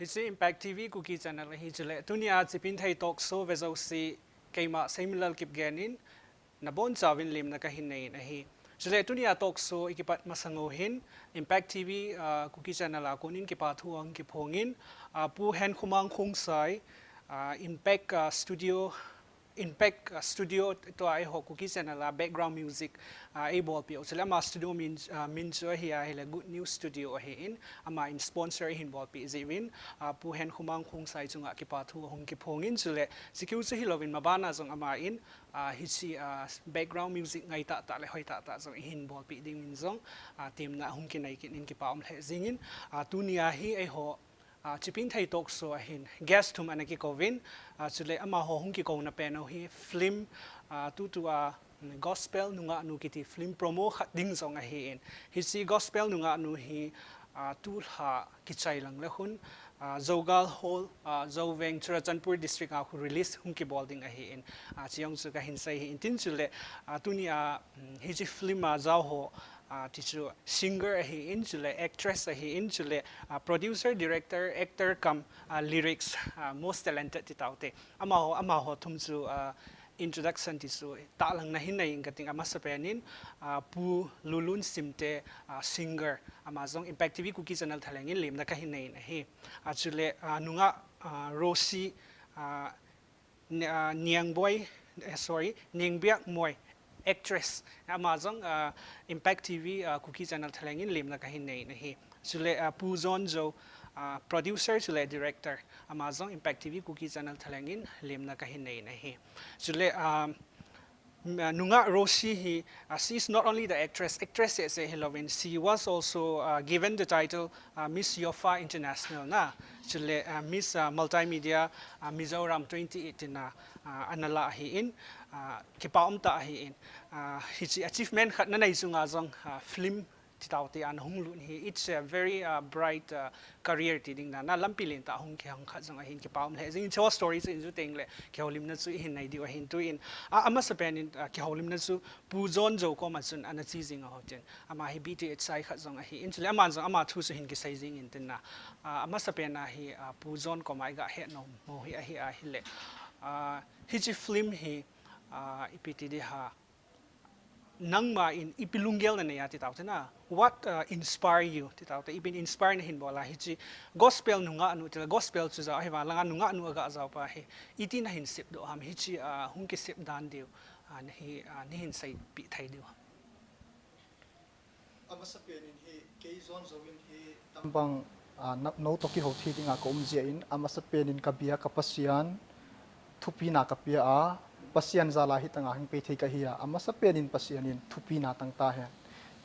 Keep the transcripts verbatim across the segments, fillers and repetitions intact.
Hiche Impact T V Kuki Channel ahi chule, tunia Chipinthei Talk Show vejouse keima Seiminlal Kipgen in nabonchauvin lemna kahin neiyin ahi. Chule tunia talk show ikipat masang u hin Impact T V, ah, Kuki Channel a konin kipathu ahung kiphongin, ah, Pu Henkhomang Khongsai, ah, Impact, ah, Studio, Impact, ah, Studio tua eiho Kuki Channel a background music, ah, eibolpeh u. Chule ama studio min, ah, min chu ahi ahile Good News Studio ahin, aman sponsor eihin bolpeh jeh uvin, ah, Pu Henkhomang Khongsai chunga kipathu ahung kiphongin chule, hiche chu hilouvin mabana jong aman, ah, hiche, ah, background music ngai tahtah le hoi tahtah jong eihin bolpeh dingin jong, ah, temna ahung kinei kit in kipa um lheh jengin, ah, tunia hi eiho, ah, Chipinthei Talk Show a hin guest thum ana kikouvin, ah, chule amaho hung kikouna pen u hi film, ah, tutua, mm, Gospel Nungahnu kiti film promo khat ding jong ahin. Hiche Gospel Nungahnu hi, ah, tulha kichai lang le khun, ah, Zogal Hall, ah, Zoveng, Churachandpur District a khu release hung kibol ding ahin. Ah, hiche jong chu kahin sei ahin tin chule, ah, tunia, mm, hiche film a jaoho, ah, ti chu singer ahin chule actress ahin chule, ah, producer, director, actor cum, ah, lyrics, ah, most talented ti taute. Amaho, amaho thum chu, ah, introduction ti chu tahlangna hin nei inge kating, amasapen in, ah, Pu Lulun Simte, ah, singer, ama jong Impact T V Kuki Channel thalheng in lemna kahin neiyin ahi. Ah, chule, ah, nungah, ah, Rosie, ah, Ne-, ah, Niangboi, eh, sorry, Niangbiakmoi, actress. Ama jong, ah, Impact T V, ah, Kuki Channel thalheng in lemna kahin neiyin ahi. Chule, ah, Pu John Joe, ah, producer chule director. Ama jong Impact T V Kuki Channel thalheng in lemna kahin neiyin ahi. Chule, ah, M-, uh, nungah Rosie hi, uh, she is not only the actress, actress seh seh hilouvin, she was also, uh, given the title, uh, Miss Yofa International na. Chule, uh, Miss, uh, Multimedia, uh, Mizoram twenty eighteen na, uh, ana lah ahin, uh, kipa umtah ahin. Uh, hiche achievement khat nanei chunga jong, uh, film ti taute ana hung lut hi, it's a very, uh, bright, uh, career ti ding dan a lampi lentah hung kihong khat jong ahin, kipa um lheh jengin, hiche story chu in ju tengle kihoulimna chu ihin nei diu ahin tuin. A, amasapen in, uh, kihoulimna chu Pu John Joe koma chun ana che jing ahi tin. Ama hi B T H I khat jong ahin, chule aman jong ama thu chu hin kisei jengin tin na. Uh, amasapen a hi, uh, Pu John koma iga hetnom u hi ahi ahile. Uh, hiche film hi, uh, ipi ti ding ham, nangma in ipi lunggel nanei a ti taute na. What, uh, inspire you ti taute. Ipi in inspire nahin bol a hiche Gospel Nungahnu ti le Gospel chu jao ahi vang langa Nungahnu aga jao pa hi. Iti nahin sepdoh ham hiche, uh, hung kisep dan diu, uh, nahi, uh, nahin seipeh thei diu ham. Amasapen in hi kei John Joe in hi Tambang, ah, na-, nou toh kihou thei dinga ka um jeh in, amasapen in ka bia ka Pasian, thupina ka pia a, Pasian jal a hitanga hung pei thei ka hi a, amasapen in Pasian in thupina tang tahen.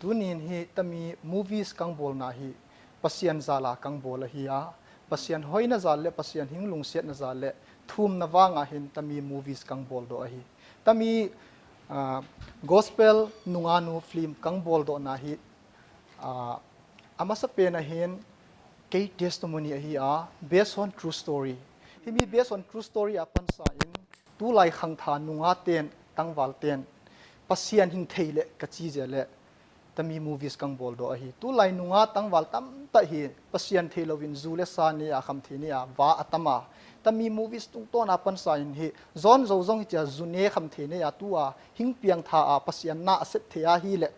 Tunin hi tami movies kang bolna hi, Pasian jal a kang bol ahi a, Pasian hoina jal le Pasian hing lungsetna jal le thumna vanga hin tami movies kang bol doh ahi. Tami, ah, Gospel Nungahnu film kang bol dohna hi, ah, amasapen a hin kei testimony ahi a, based on true story. Himi based on true story a pansa in, tulai khangthah nungah ten, tangval ten, Pasian hing thei le ka che jeh le, tami movies kang bol doh ahi. Tulai nungah tangval tamtah hi Pasian thei louvin ju le sa nei a, khamthei nei a, va atam a. Tami movies tungtawn a pansa in hi, John Joe jong hitia ju nei khamthei nei a, tua hing piangthah a, Pasian na a sep thei ahile,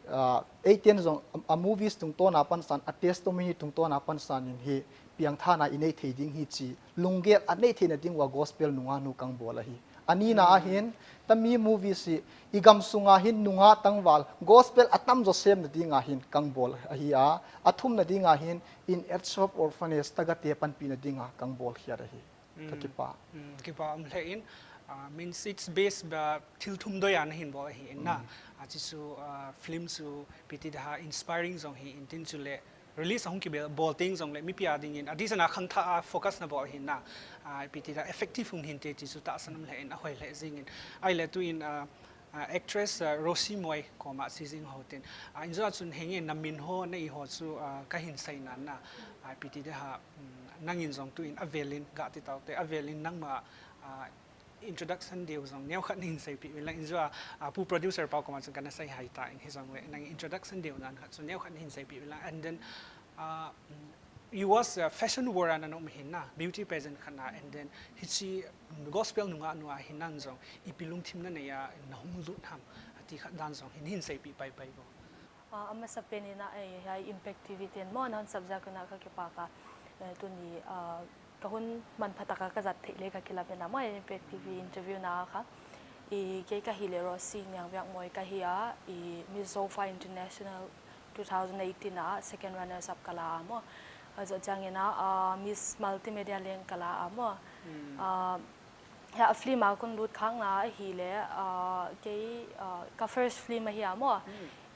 ah, eiten jong a, a movies tungtawn a pansan, a testimony tungtawn a pansan in hi, piangthahna i nei thei ding hi chi, lunggel a nei theina ding uva Gospel Nungahnu kang bol ahi. Anina a hin, tami movies hi, i gamsunga hin nungah tangval, Gospel atam jo semna dinga hin kang bol ahi a, athumna dinga hin, In Search of Orphans, tagate panpina dinga kang bol khiat ahi. Ka kipa. Mm, kipa um lheh in, ah, means it's based, ah, thil thum doi a nahin bol ahin na. Ah, hiche chu, ah, film chu ipi ti ding ham, inspiring jong hi in tin chule, release ahung kibol teng jongle mipi a dingin adeh sanga khangthah a focus nabol ahin na, ah, ipi ti ding ham, effective hung hinte ti chu tahsan um lheh in ahoi lheh jengin. Ahile tuin, ah, ah, actress, ah, Rosie Moi koma che jing hou tin. Ah, injo a chun henge namin ho, na-i ho chu, ah, kahin seinan na. Ah, ipi ti ding ham, mm, nangin jong tuin avelin ga ti taute, avelin nangma, ah, introduction deu jong neokhat nahin seipeh uvin lang, injo a, ah, Pu Producer pa koma chun kana seihai tan, hijongle nang introduction deu dan khat chu neokhat nahin seipeh uvin lang, and then, ah, mm, It was a fashion world a na um hin na, beauty pageant khat na, and then hichi gospel nungah nu a hin nang jong ipi lungthim na nei a na hung lut ham, ati khat dan jong hin hin seipi pai pai bo. Ah, amasa pen in a, eh, hiai Impact T V ten mo na hon subject na ka kipak a, eh, tuni, ah, ka hun manpha taka ka zat thei le ka kilamen a mo, Impact T V interview na kha. I kei ka hi le Rosie Niangbiakmoi ka hi a, i Miss Zofa International two thousand eighteen a second runners up ka la a mo. A zo chang in a, ah, Miss Multimedia leng ka la a mo. Ah, ya film a kon lut khang na hi le, ah, kei, ah, ka first film a hi a mo.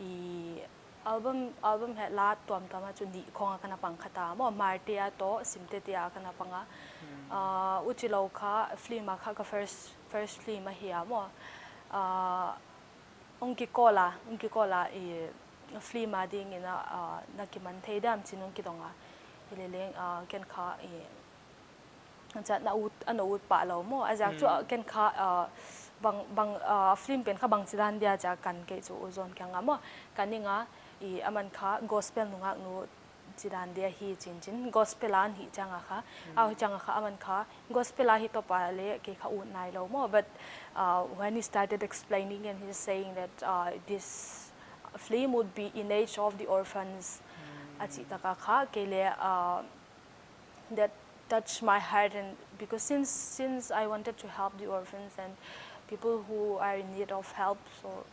I album, album he la tuam tuam a chu ni khong a kana pang kha ta mo. Marte a to, Simte te a kana pang a. Ah, uchi lo kha film a kha ka first, first film a hi a mo. Ah, Ong kikola, ong kikola i film a ding in a, ah, na kiman thei dam chin ong kidong a. Hi le leng, ah, ken kha i, cha na ut, ana ut pa lo mo. A jak chu, ah, ken kha, ah, bang, bang, ah, film pen kha bang chi dan dia cha kan kei chu u zon kiang a mo. Kan ning a, i aman kha gospel nungak nu chi dan dia hi chin chin gospel a hi chang a kha. A hi chang a kha aman kha gospel a hi to pa le kei kha ut nai lo mo. But, uh, when he started explaining and he's saying that, uh, this film would be in aid of the orphans. A chi taka kha kei le, uh, that touched my heart, and because since, since I wanted to help the orphans and people who are in need of help, so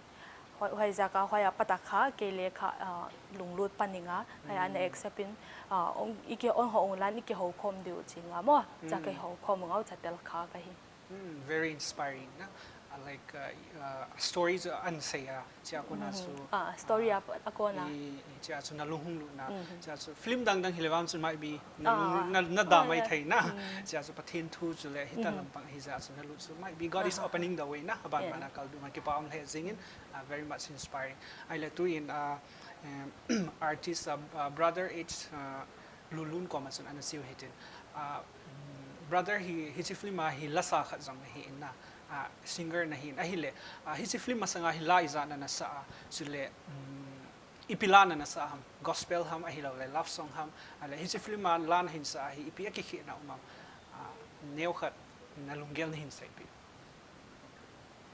Huai, huai zaka, huai a pata kha, kei le kha, ah, lunglut paninga, huai a na accept in, ah, ong, iki ong ho ong lan, iki ho khom diu chinga mo, cha kei ho khom ngau cha tel kha ka hi. Mm, very inspiring na. Uh, like, uh, uh, stories, uh, an sei a, chia kona chu, Ah, story ah, a, a kona. I, i chia chu na lunghung lu na, chia chu film dang dang hi le vam chu might be na, Ah, lung, na, na da mai thei na. Chia chu Pathen thu chu le hita lampang hi za chu na lu chu might be God is opening the way na. Aban ban a kal du ma kipa ong le jing in. Uh, very much inspiring. Ahile tu in, uh, um, artist, uh, uh, brother H, uh, Lulun koma chun ana seiu hitin. Uh, mm, brother hi, hichi film a hi lasa khat jong na hi in na, uh, singer na hi in. Ahile, uh, hichi film masanga hi la ijat na na sa a, chule, mm, ipi la na na sa ham, gospel ham, ahilou le love song ham, ahile hichi film a la na hin sa a hi ipi a kikhehna um am, uh, neo khat na lunggel na hin seipi.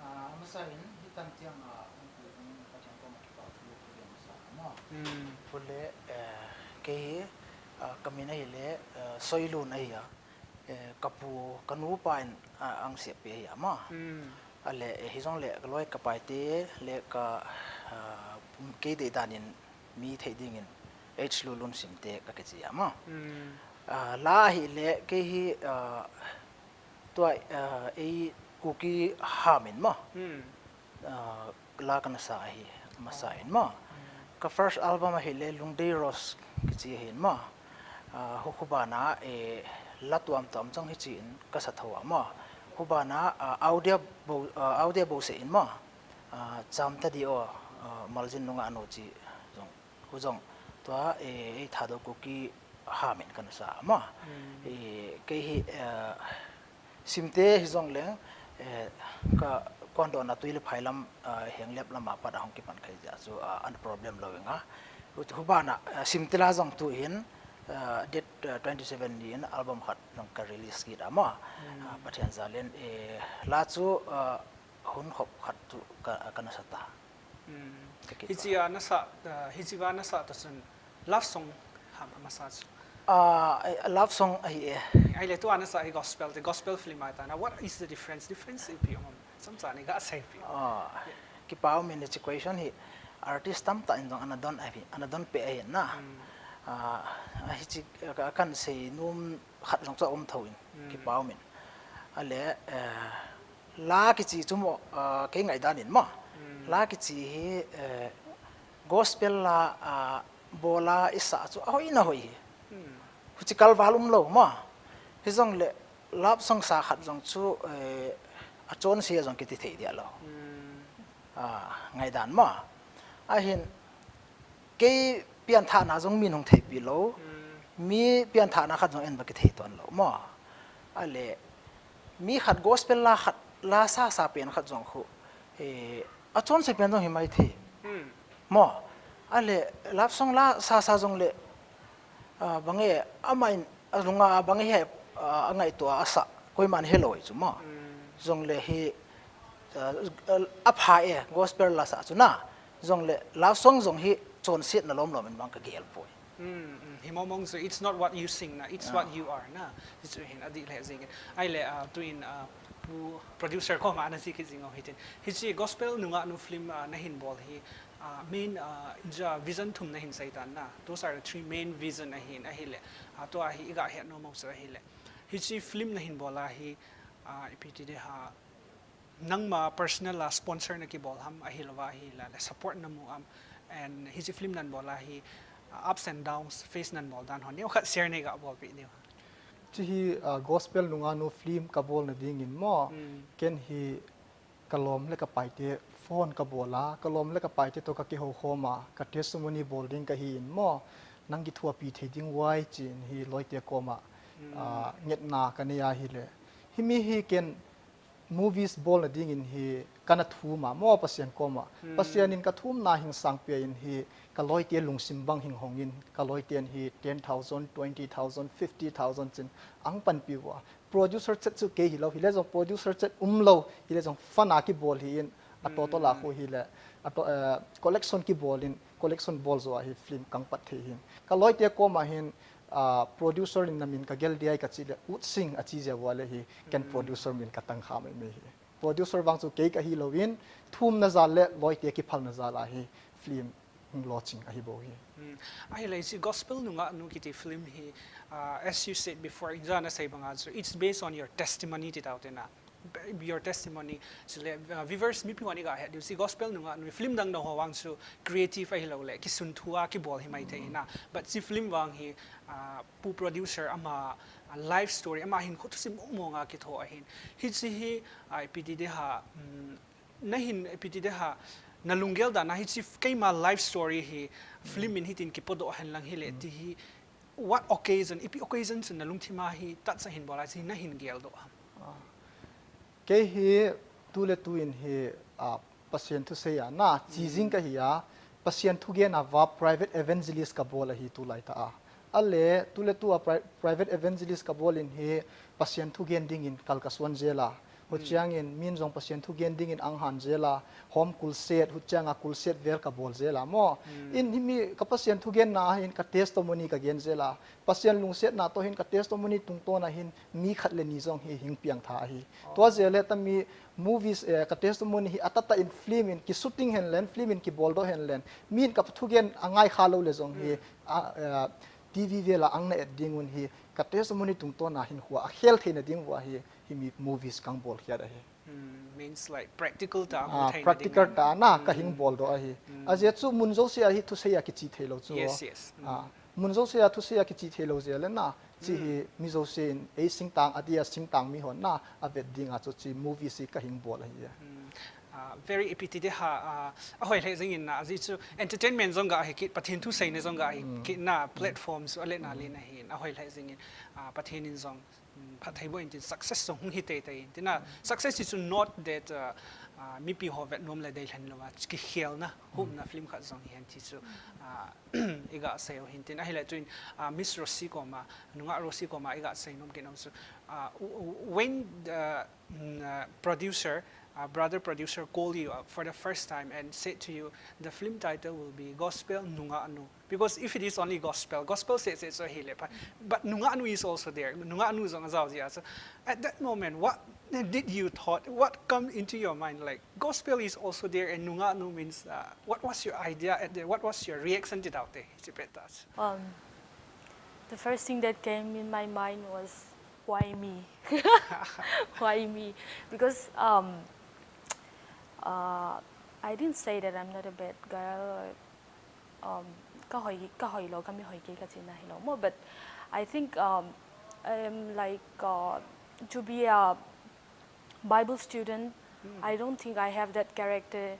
Ah, amasa in, hitan tiang a, hung pu hung Pathen koma kipa thu, thu ding amasa, mo. Chule, eh, kei hi, ah, ka min ahile, eh, Soilun ahi a, eh, ka pu, ka nu pa in, ah, ang siapi ahi a, mo. Ahile, eh, hijongle, ka loi ka pai te, le ka, ah, kei dei dan in, mi thei ding in, H Lulun Simte ka kichi a, mo. Ah, la ahile, kei hi, ah, Tua, ah, ei Kuki ham in mo. Ah, la kana sa ahi, masa in mo. Ka first album ahile Lungdei Rose kichi ahi in mo. Ah, hu, hubana, eh, la tuam tuam chang hichi in ka sa tho a mo. Hubana, ah, audio bo, ah, audio bo se in mo. Ah, Cham ta di o, ah, Maljin nunga anu chi jong. Hu jong, tua, eh, ei Thadou Kuki ham in kana sa a mo. Eh, kei hi, eh, Simte hijongleng, eh, ka kon dona Tuiliphai lam, eh, Henglep lam a pat a hung kipan kha jeh chu, ah, an problem lou inga. Hu, hubana, eh, Simte la jong tu hin, eh, date, eh, twenty seven ni in album khat jong ka release kit a mo. Ah, Pathen jal in, eh, la chu, eh, hun khop khat chu ka, kana sa ta. Ka kit. Hichi a nasa, uh, hichi va nasa ta chun love song ham amasa chu. Ah, eh, love song ahi e. Ahile tua nasa hi gospel, the gospel film ahi ta na. What is the difference? Difference ipi um am? Chomcha nei ga seipi. Ah, kipa um in hichi question hi artist tamtah in jong ana don ahi, ana don pe ahi na. Ah, hichi ka, kan sei nom khat jong chu a um tho in, kipa um in. Ahile, eh, la kichi chu mo, eh, kei ngaidan in mo. La kichi hi, eh, gospel la, ah, bol a i sa chu ahoi na hoi hi. Huchi kalval um lou mo. Hijongle love song sa khat jong chu, eh, achonse a jong kiti thei dia lou. Ah, ngaidan mo. Ahin, kei pianthahna jong min hung theipi lou, mi pianthahna khat jong en ba kithei ton lou mo. Ahile, mi khat gospel la khat, la sasa pen khat jong khu, eh, achonse pen jong hi mai thei. Mo. Ahile, love song la sasa jongle, Ah, bang e, ama in, alunga bang e he, ah, angaito a asa, koiman helou chu ma. Jongle hi, ah, apha e, gospel la sa chu na. Jongle love song jong hi chonsetna lom lom in bang ka gel poi. Mm, mm. Hi mong mong chu, it's not what you sing na, it's what you are na. Chu hin adih le jing. Ahile, ah, tuin, ah, pu producer koma ana chi kit jing o hitin. Hichi gospel nungah nu film, ah, nahin bol hi, ah, main, ah, inja vision thum nahin sei tan na. Those are the three main vision ahin, ahile. Ah, tua hi iga het nom u chu ahile. Hichi film nahin bol a hi, ah, ipi ti ding ham, nangma personal a sponsor na kibol ham, ahilou va ahile, le support na mu am, and hichi film nan bol a hi, uh, ups and downs face nan bol dan ho neokhat share nei ga bolpeh diu. Hichi hi, uh, gospel nungah nu film ka bolna dingin mo, ken hi ka lom le ka paite phone ka bol a, ka lom le ka paite toh ka kihou khom a, ka testimony bol ding ka hi in mo, nang kithuapi thei ding uai chi in hi loite koma, uh, ngetna ka nei ahile. Himi hi ken movies bolna dingin hi kana thum a, mo Pasian koma. Pasian in ka thumna hin sangpi a in hi ka loite lungsim bang hin hong in, ka loiten hi ten thousand, twenty thousand, fifty thousand chin ang panpi uva. Producer chet chu kei hilou, hile jong producer chet umlou, hile jong fund a kibol hi in, a total a khu hile, a to, eh, collection kibol in, collection bol jo a hi film kang pat thei hin. Ka loite koma hin, ah, producer in na min ka gel diai ka chi le, Ut Sing a chi jeh uva le hi, ken producer min ka tang kha mai mai hi. Producer vang chu kei ka hilou in, thumna jal le loite kiphalna jal a hi film hung launching ahi bou hi. Hmm. Ahile hichi gospel nungah nu kiti film hi, ah, as you said before, inja na sei banga chu, it's based on your testimony ti tau te na. Your testimony. Chule, uh, viewers mipi hon iga het diu, hichi gospel nungah nu film dang dang ho vang chu creative ahilou le, kisun thu a kibol hi mai thei na. But hichi film vang hi, uh, pu producer ama, uh, life story, ama hinkho thusim mong mong a kitho ahin. Hichi hi, uh, ipi ti ding ham, um, nahin ipi ti ding ham, na lunggel dan a hichi keima life story hi film in hitin kipodoh hen lang hile ti hi, what occasion, ipi occasion chun na lungthim a hi touch ahin bol a, hichi nahin geldoh ham? Ah. Kei hi tu le tu in hi, ah, Pasian thusei a na chi jing ka hi a, Pasian thugen a va private evangelist ka bol ahi tulai ta a. Ahile tu le tu a pri-, private evangelist ka bol in hi Pasian thugen dingin kal ka suan jel a. Huchiang in min jong Pasian thugen dingin ang han jel a, home crusade, huchiang a crusade vel ka bol jel a mo. In himi ka Pasian thugen na hin ka testimony ka gen jel a. Pasian lungsetna toh hin ka testimony tungtawn a hin mi khat le ni jong hi hing piang tha ahi. Tua jeh le tami movies, eh, ka testimony hi a tah tah in film in ki shooting hen len, film in kibol doh hen len, min ka thugen a ngai kha lou le jong hi, a, eh, T V vel a ang na et ding un hi, ka testimony tungtawn a hin hua a khel theina ding uva hi, himi movies kang bol khiat ahi. Hmm, means like practical ta, ah, practical ta na ka hing bol doh ahi. Ajeh chu mun jouse a hi thusei a kichi thei lou chu. Yes, yes. Ah, mun jouse a thusei a kichi thei lou jeh le na, chi hi mi jouse in ei singtang, a dia singtang mi hon na, a vet ding a chu chi movies hi ka hing bol ahi. Hmm. Ah, very ipi ti ding ham, ah, a hoi le jing in na, ajeh chu entertainment jong ga hi kit, Pathen thusei na jong ga hi kit na, platform chu a le na le na hin, a hoi le jing in, ah, Pathen in jong, mm, phatthei boh in tin success jong hung hi teitei in tin a, success is not that, uh, uh, mipi ho vet nom le dei lhen lou a, kikhelna, hupna film khat jong hi hen ti chu, uh, iga sei u hin tin ahile tuin, uh, Miss Rosie koma, nungah Rosie koma iga sei nom kit nom chu, uh, w-, w-, when the, mm, uh, producer, uh, brother producer called you up for the first time and said to you, "The film title will be Gospel Nungah Nu." Because if it is only gospel, gospel says it's a hile, but, but nungah nu is also there. Nungah nu jong ajao jia. So at that moment, what did you thought? What come into your mind? Like, gospel is also there, and nungah nu means, uh, what was your idea at the, what was your reaction to that day? Um, the first thing that came in my mind was, "Why me? Why me?" Because, um, uh, I didn't say that I'm not a bad girl or um, ka hoi, ka hoi lou, ka mi hoi kei ka chihna hilou mo, but I think, um, um, like, uh, to be a Bible student, I don't think I have that character.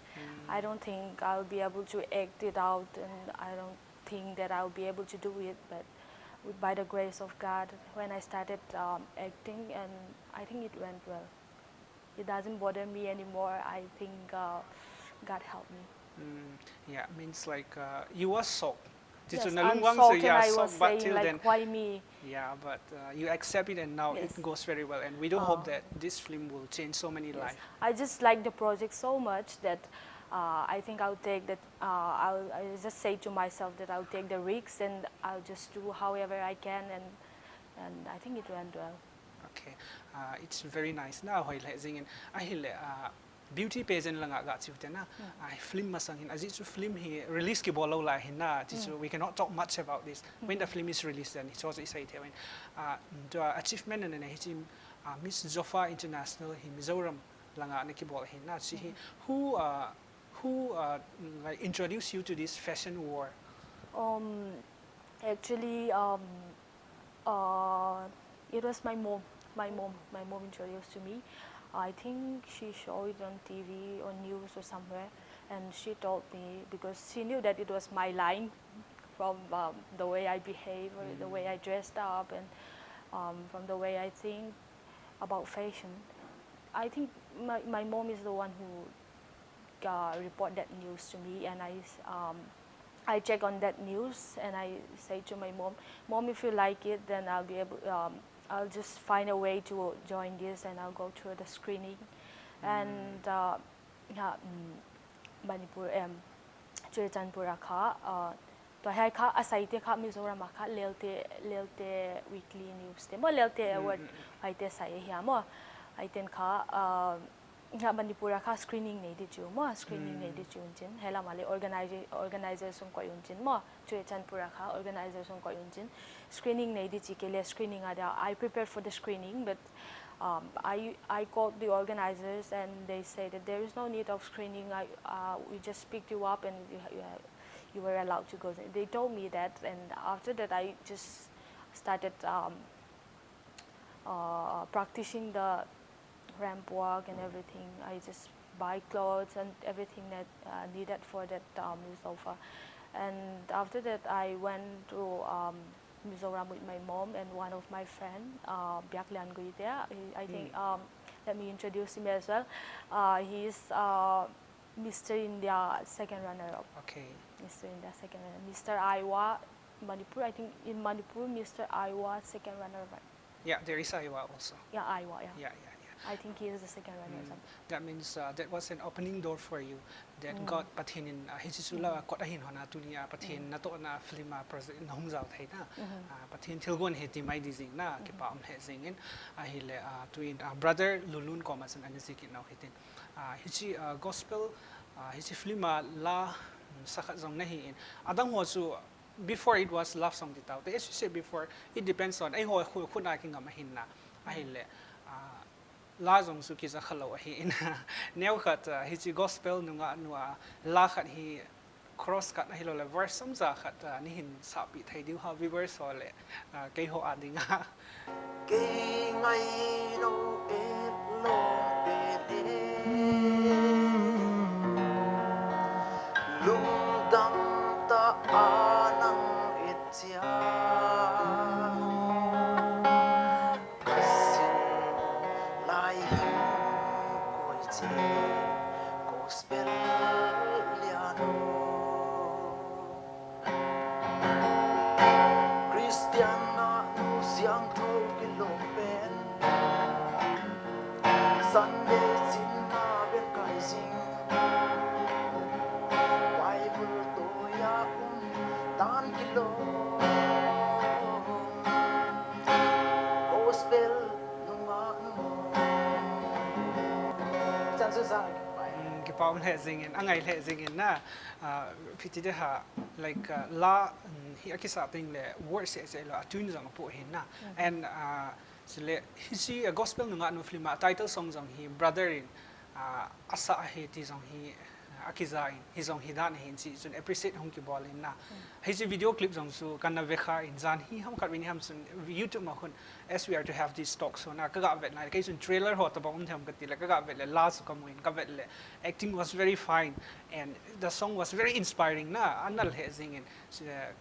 I don't think I'll be able to act it out, and I don't think that I'll be able to do it. But with, by the grace of God, when I started, um, acting, and I think it went well. It doesn't bother me anymore. I think, uh, God helped me. Mm, yeah, means like, uh, you were shocked. Yes, Tichu I'm nalungwang so shocked and yeah, I so, was but saying till like, then, why me? Yeah, but uh, you accept it and now Yes. It goes very well, and we do hope Uh, that this film will change so many Yes. lives. I just like the project so much that uh, I think I'll take that. Uh, I'll, I'll just say to myself that I'll take the risks and I'll just do however I can, and and I think it went well. Okay, uh, it's very nice. Na hoi le jingin ahile uh, beauty pageant langa ga chiu te na. Uh, film masang hin aji chu film hi release kibol lou lai hin na, tichu we cannot talk much about this. When the film is released, then it's also isai the when uh, the achievement and hi uh, Miss Zofa International hi Mizoram langa na kibol hin na, chi hi who uh, who uh, like introduced you to this fashion world? Um, actually, um, uh, it was my mom. My mom, my mom introduced to me. I think she saw it on T V, on news or somewhere, and she told me because she knew that it was my line from um, the way I behave, or the way I dressed up, and um, from the way I think about fashion. I think my, my mom is the one who uh, report that news to me, and I um, I check on that news and I say to my mom, "Mom, if you like it, then I'll be able, um, I'll just find a way to join this and I'll go through the screening." And uh, ha, mm, Manipur, um, Churachandpur a kha, uh, to hai kha, asai te kha Mizoram a kha, Lelte, Lelte Weekly News te mo, Lelte Award, hai te sai hi mo, hai ten kha, uh, Nga Manipur a kha screening nei di chu mo, screening nei di chu un chin. Hela male organizer organizers un koi un chin mo. Churachandpur a kha organizers un koi un chin. Screening nei di chi kele screening a da. I prepared for the screening, but um, I I called the organizers and they say that there is no need of screening. I uh, we just picked you up and you, you, you were allowed to go. They told me that, and after that I just started um, uh, practicing the ramp walk and everything. I just buy clothes and everything that uh, needed for that um, Mizofa. And after that, I went to um, Mizoram with my mom and one of my friend, uh, Biak Lian Gui there. He, I think, um, let me introduce him as well. Uh, he is uh, Mister India second runner-up. Okay. Mister India second runner. Mister Iowa, Manipur. I think in Manipur, Mister Iowa second runner-up. Yeah, there is Iowa also. Yeah, Iowa. Yeah. Yeah, yeah, yeah. I think he is the second runner or something. That means uh, that was an opening door for you. That God Pathen in uh, hichi chu la kot ahin hona tuni a Pathen natohna film a project na hung jao thei na. Uh, Pathen thilgon hi ti mai di jing na, kipa um le jing in. Ahile uh, tuin uh, brother Lulun koma chun ana ji kit nau hitin. Uh, hichi uh, gospel uh, hichi film a la mm, sakhat jong na hi in. Adang ho chu before it was love song ti tau te, as you said before, it depends on eiho khu khu na kingam ahin na. Ahile uh, la jong chu kija khalou ahi in. Neo khat uh, hichi gospel nunga nua la khat hi cross khat ahilou le verse samja khat uh, ni hin sapi thei diu ha viewers ho le uh, keiho a dinga. Kei ngai lo e lo te te. Lungdam ta a nang et chia. Sin lai hing koi che. Gospel lian o. Christian na nu siang tho kilom pen. Sunday chin na ven kai sing. Bible to ya um tan kilom. Gospel nunga nu. Chan su sa kipai. Kipa um le jing in, angai le jing in na. Uh, piti de ha, like uh, la um, hi akisa ting le word se se lo atun jong apo hin na. And uh, sile hichi a gospel nunga nu film a title song jong hi brother in uh, asa hi ti jong hi uh, akija in hi jong hi dan hin chi chun appreciate hung kibol in na. Hichi video clip jong su kana ve kha in jan hi ham khat vin ham chun YouTube ma khun as we are to have this talk so na kaga vet na kei chun trailer ho tabang um them kati le kaga vet le la su kamu in ka vet le acting was very fine and the song was very inspiring na anal he jing in. So, uh,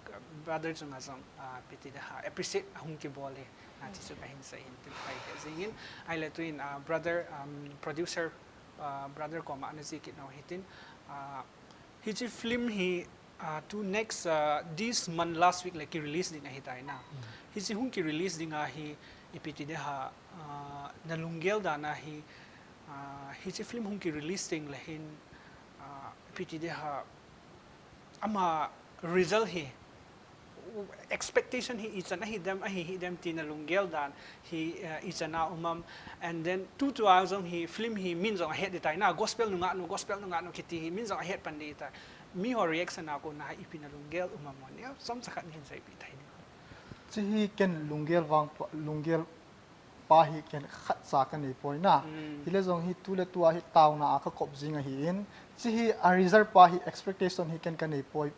brother chunga jong uh, piti da ha appreciate hung kibol e na ti chu kahin sa in tin pai he jing in. Ahile tuin uh, brother um, producer uh, brother koma ana ji kit nau hitin uh, hichi film hi Ah, tu next, ah, this month last week le ki release ding ahi tai na. Hiche hung ki release ding ahi, ipi ti de ha, ah, na lunggel dan ahi, ah, hiche film hung ki release ding le hin, ah, ipi ti de ha, ama result hi, expectation hi ichan ahi dem, ahi hi dem ti na lunggel dan hi, eh, ichan a um am. And then tu tu a jong hi film hi min jong ahet di tai na, gospel nungah nu, gospel nungah nu kiti hi min jong ahet pan di tai. Mi ho reaction a kona ipi na lunggel um am mo ni, chomcha khat hin seipi thei ni. Chi hi ken lunggel vang pa, lunggel pa hi ken khatcha ka nei poi na. Hile jong hi tu le tu a hi taona a ka kop jing ahi in. Chi hi a result pa hi expectation hi ken ka nei poi.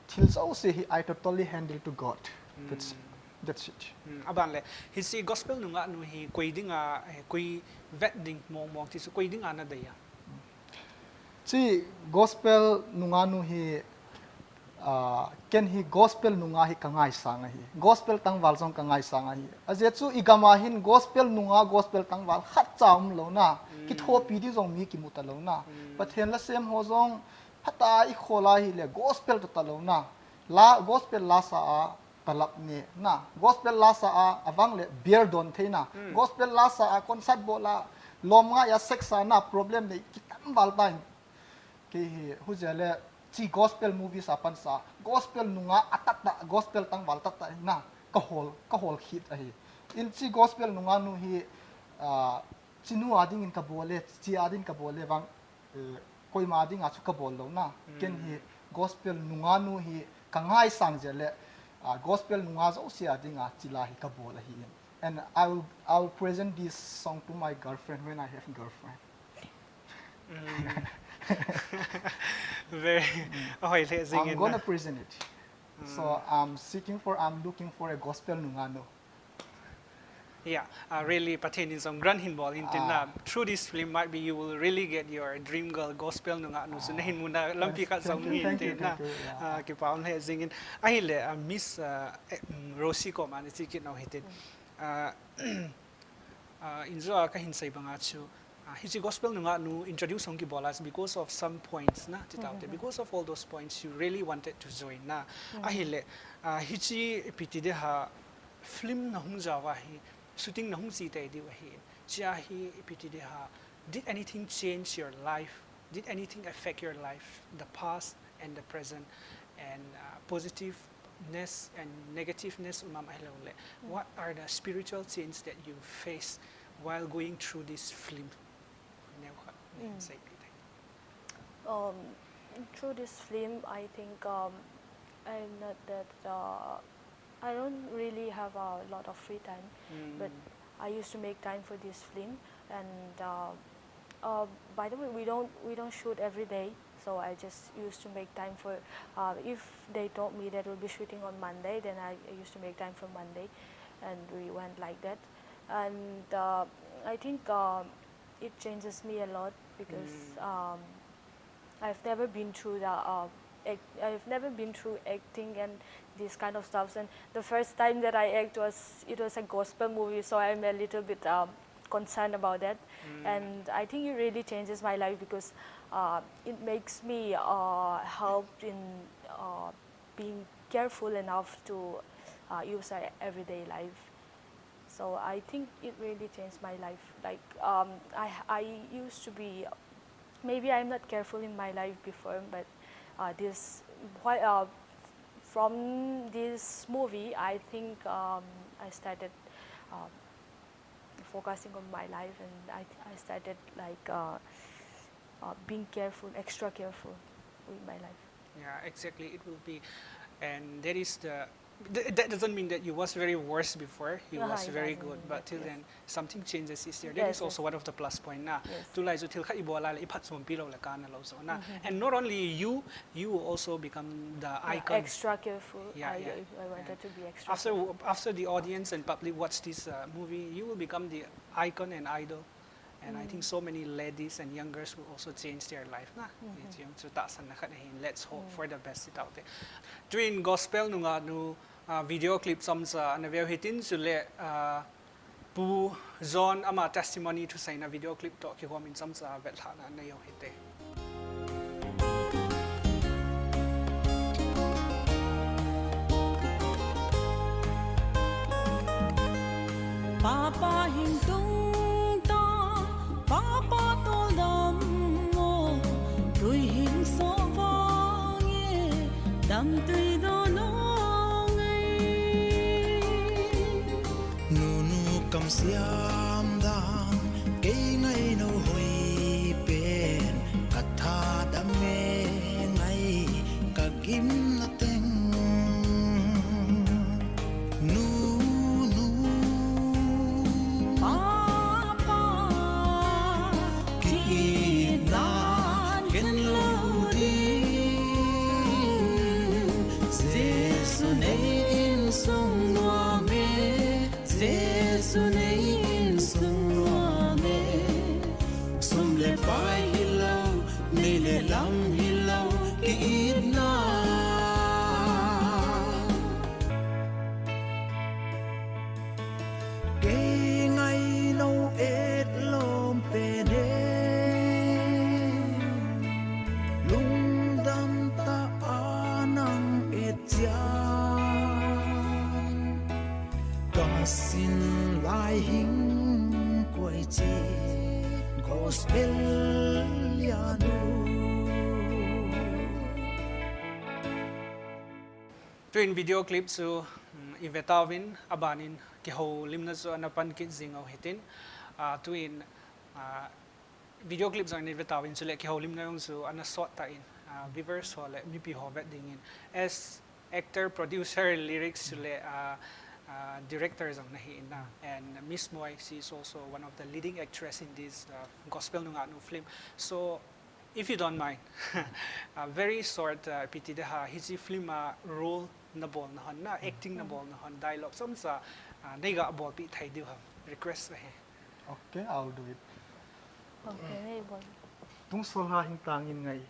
Thil jouse hi I totally handle to God. That's, that's it. Hmm, aban le, hiche gospel nungah nu hi koi dinga, eh, koi vet ding mong mong ti chu koi dinga na dei a. Chi gospel nungah nu hi, ah, ken hi gospel nungah hi ka ngaisang ahi. Gospel tangval jong ka ngaisang ahi. Ajeh chu i gam a hin gospel nungah, gospel tangval khatcha um lou na. Kithopi ding jong mi kimu ta lou na. Pathen la sem ho jong phatah a i khol a hile gospel tah tah lou na. La, gospel lasa a talap ne na. Gospel lasa a, avang le beer don thei na. Gospel lasa a concert bol a lom ngai a sex a na problem nei kitam val ta in. Kei hi, hujeh le chi gospel movies a pansa, gospel nungah a tah tah, gospel tangval tah tah na. Ka hol, ka hol khit ahi. In chi gospel nungah nu hi, ah, chi nu a dingin ka bol e, chi a dingin ka bol e vang, eh, koima dinga chu ka bol lou na. Ken hi gospel nungah nu hi ka ngaisang jeh le, ah, gospel nungah jouse a dinga chi la hi ka bol ahi in. And I will, I will present this song to my girlfriend when I have girlfriend. Very, ahoi le jing in na. I'm gonna present it. So I'm seeking for, I'm looking for a gospel nungah nu. Yeah, uh, really, Pathen in jong grant hin bol in tin na. Through this film, might be you will really get your dream girl, gospel nungah nu chu na hin mu na lampi khat jong hin tin na. Kipa um le jing in. Ahile, uh, Miss, uh, eh, mm, Rosie koma na che kit nau hitin. Uh, uh, in jo a ka hin sei banga chu, Ah, hiche gospel nungah nu introduce hung kibol a, because of some points na, ti tau te. Because of all those points, you really wanted to join na. Ahile, ah, hiche ipi ti de ha film na hung jao a hi, shooting na hung chi tei diu ahi. Chia hi ipi ti de ha, did anything change your life? Did anything affect your life, the past and the present, and, uh, positiveness and negativeness um am ahilou le? What are the spiritual change that you face while going through this film? Neo khat, neo seipi thei. Um, through this film, I think, um, I'm not that, uh, I don't really have a lot of free time, but I used to make time for this film, and, uh, uh, by the way, we don't, we don't shoot every day, so I just used to make time for, uh, if they told me that we'll be shooting on Monday, then I, I used to make time for Monday, and we went like that. And, uh, I think, um, it changes me a lot because, um, I've never been through the, uh, act, I've never been through acting and these kind of stuffs. And the first time that I act was, it was a gospel movie, so I'm a little bit, um, concerned about that. And I think it really changes my life because, uh, it makes me, uh, help in, uh, being careful enough to, uh, use our everyday life. So I think it really changed my life. Like, um, I, I used to be, maybe I'm not careful in my life before, but, uh, this, why, uh, from this movie, I think, um, I started, um, focusing on my life, and I, I started, like, uh, uh, being careful, extra careful with my life. Yeah, exactly. It will be, and that is the, th-, that doesn't mean that you was very worse before. You was very good, but till then, something changes is there. That is also one of the plus point na. Tulai chu thil khat i bol a le i phatchompi lou le kana lou chu na. And not only you, you will also become the icon. Extra careful. Yeah, I, yeah. I wanted to be extra careful. After, after the audience and public watch this, uh, movie, you will become the icon and idol. And I think so many ladies and young girls will also change their life na. Hiche jong chu tahsanna khat ahin, let's hope for the best ti tau te. Tuin gospel nungah nu, ah, video clip chomcha na veu hitin chule, ah, Pu John ama testimony thuseina video clip toh kihom in chomcha vetlhahna nei u hite. Papa hing tung ta, Papa tol dam mo, tui hing so vange, dam tui do no ngai. Nunu kam siam dang, kei ngai no hoi pen, ka tha dam e ngai, ka gim na teng. Nunu. Papa, ki-itna ken lo ding. Jesu nei insung nuam e, Jesu nei insung nuam e. Sum le pai hilou, nei le lam hilou, ki-itna. Kei ngai lo et lom pen e, lungdam tah a nang et chiang. Ka sin lai hing koi chi, gospel ya nu. Tuin video clip chu, um, i ve tauvin, abanin kihoulimna chu ana pan kit jing u hitin. Ah, tuin, ah, video clip jong i ve tauvin chule kihoulimna jong chu ana sot tan, ah, viewers ho le mipi ho vet dingin. As actor, producer, lyrics chule, ah, ah, director jong nahi in na. And Miss Moi, she is also one of the leading actress in this, ah, gospel nungah nu film. So, if you don't mind, a very short, uh, ipi ti ding ham, hiche film a role na bol na hon, na acting na bol na hon, dialogue chomcha, uh, nei ga bolpi thei diu ham, request ahi. Okay, I'll do it. Okay, nei bol. Tungsol ha hing tangin ngai,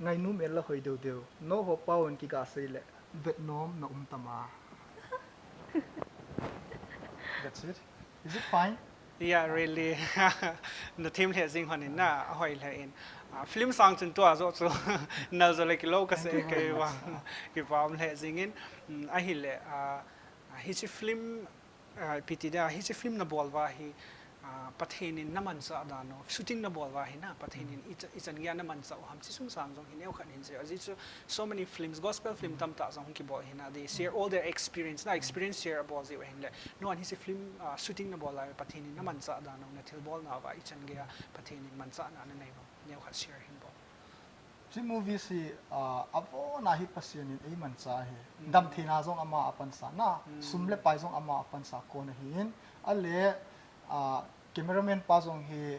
ngainom el la hoi deu deu, no ho pao in kiga sei le, vetnom na um tam a. That's it. Is it fine? Yeah, really. Na thim lheh jing hon in na, ahoi lheh in. Ah, film sang chun tua joh chu nal jo le kilou kasei kei vang. Kipa um lheh jing in. Mm, ahile, ah, hiche film, ah, ipi ti ding ham, hiche film na bol uva hi, ah, Pathen in na manchah dan u, shooting na bol uva hi na, Pathen in i cha-, ichan geiya na manchah u ham, hiche sung sang jong hi neokhat hin sei. Ajeh chu, so many films, gospel film tamtah jong kibol hi na, they share all their experience, na experience share abol jiu ahin le. Nuan hiche film, ah, shooting na bol lai, Pathen in na manchah dan u, na thilbol nauva, ichan geiya Pathen in manchahna na nei u, neokhat share hin bol. Hiche movie hi, ah, avon a hi Pathen in ei manchah ahi. Mm. Damtheina jong ama a pansa na, mm, sum le pai jong ama a pansa kon ahin, ale, ah, cameraman pa jong hi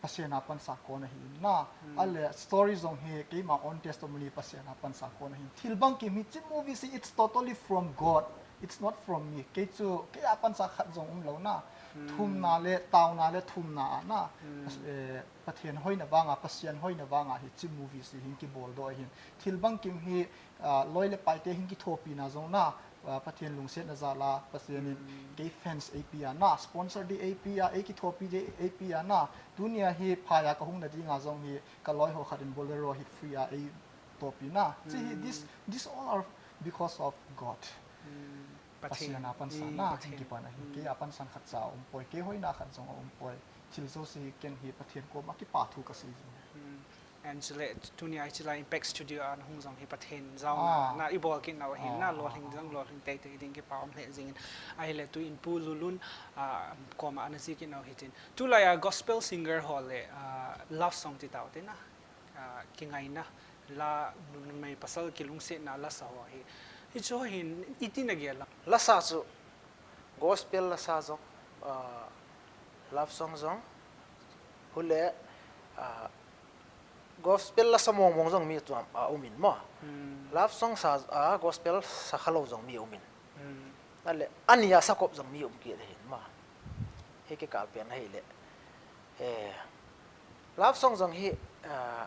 Pathen a pansa kon ahin na. Hmm. Ale story jong hi keima own testimony Pathen a pansa kon ahin. Thil bangkim hiche movie hi, it's totally from God. It's not from me. Kei chu, kei a pansa khat jong umlou na. Hmm. Thumna le, taona le thumna a na. Hmm. Eh, Pathen hoina vanga, Pathen hoina vanga hiche movie hi hin kibol doh ahin. Thil bangkim hi, ah, loi le paite hin kithopina jong na. Ah, Pathen lungsetna jal a, Pathen in, mm, kei fans eipea na, sponsor ding eipea, ei kithopi ding eipea na, tunia hi phaiya kahung na dinga jong hi, ka loi ho khat in Bolero hi free a eitopi na. Hiche hi, this, mm, this all are because of God. Mm, Pathen. Pathen a pansa, mm, na, Pathen, kipan ahi, mm, kei a pansan khatcha aumpoi, kei hoina khat jong aumpoi. Thil jouse hi ken hi Pathen koma kipa thu kasei jing. Mm. And chule, tunia hiche lai Impact Studio a nahung jong hi Pathen jaona, ah, na ibol kit nau ahin, ah, na, ah, lolhing, ah, jong lolhing teitei ding kipa um lheh jing in. Ahile tuin Pu Lulun, ah, koma ana che kit nau hitin. Tulai a gospel singer ho le, ah, love song ti tau te na, ah, kingaina, la, numei pasal kilungsetna lasa ho hi. Hiche ho hin iti na gel a? Lasa chu, gospel lasa jong, ah, love song jong, hule, ah, gospel lasa mong mong jong mi tuam, ah, um in mo. Hmm. Love song sa, ah, gospel sa khalou jong mi um in. Hmm. Ale, ania sakop jong mi um kit ahin mo. Hi kikal pen ahile. Eh, love song jong hi, ah,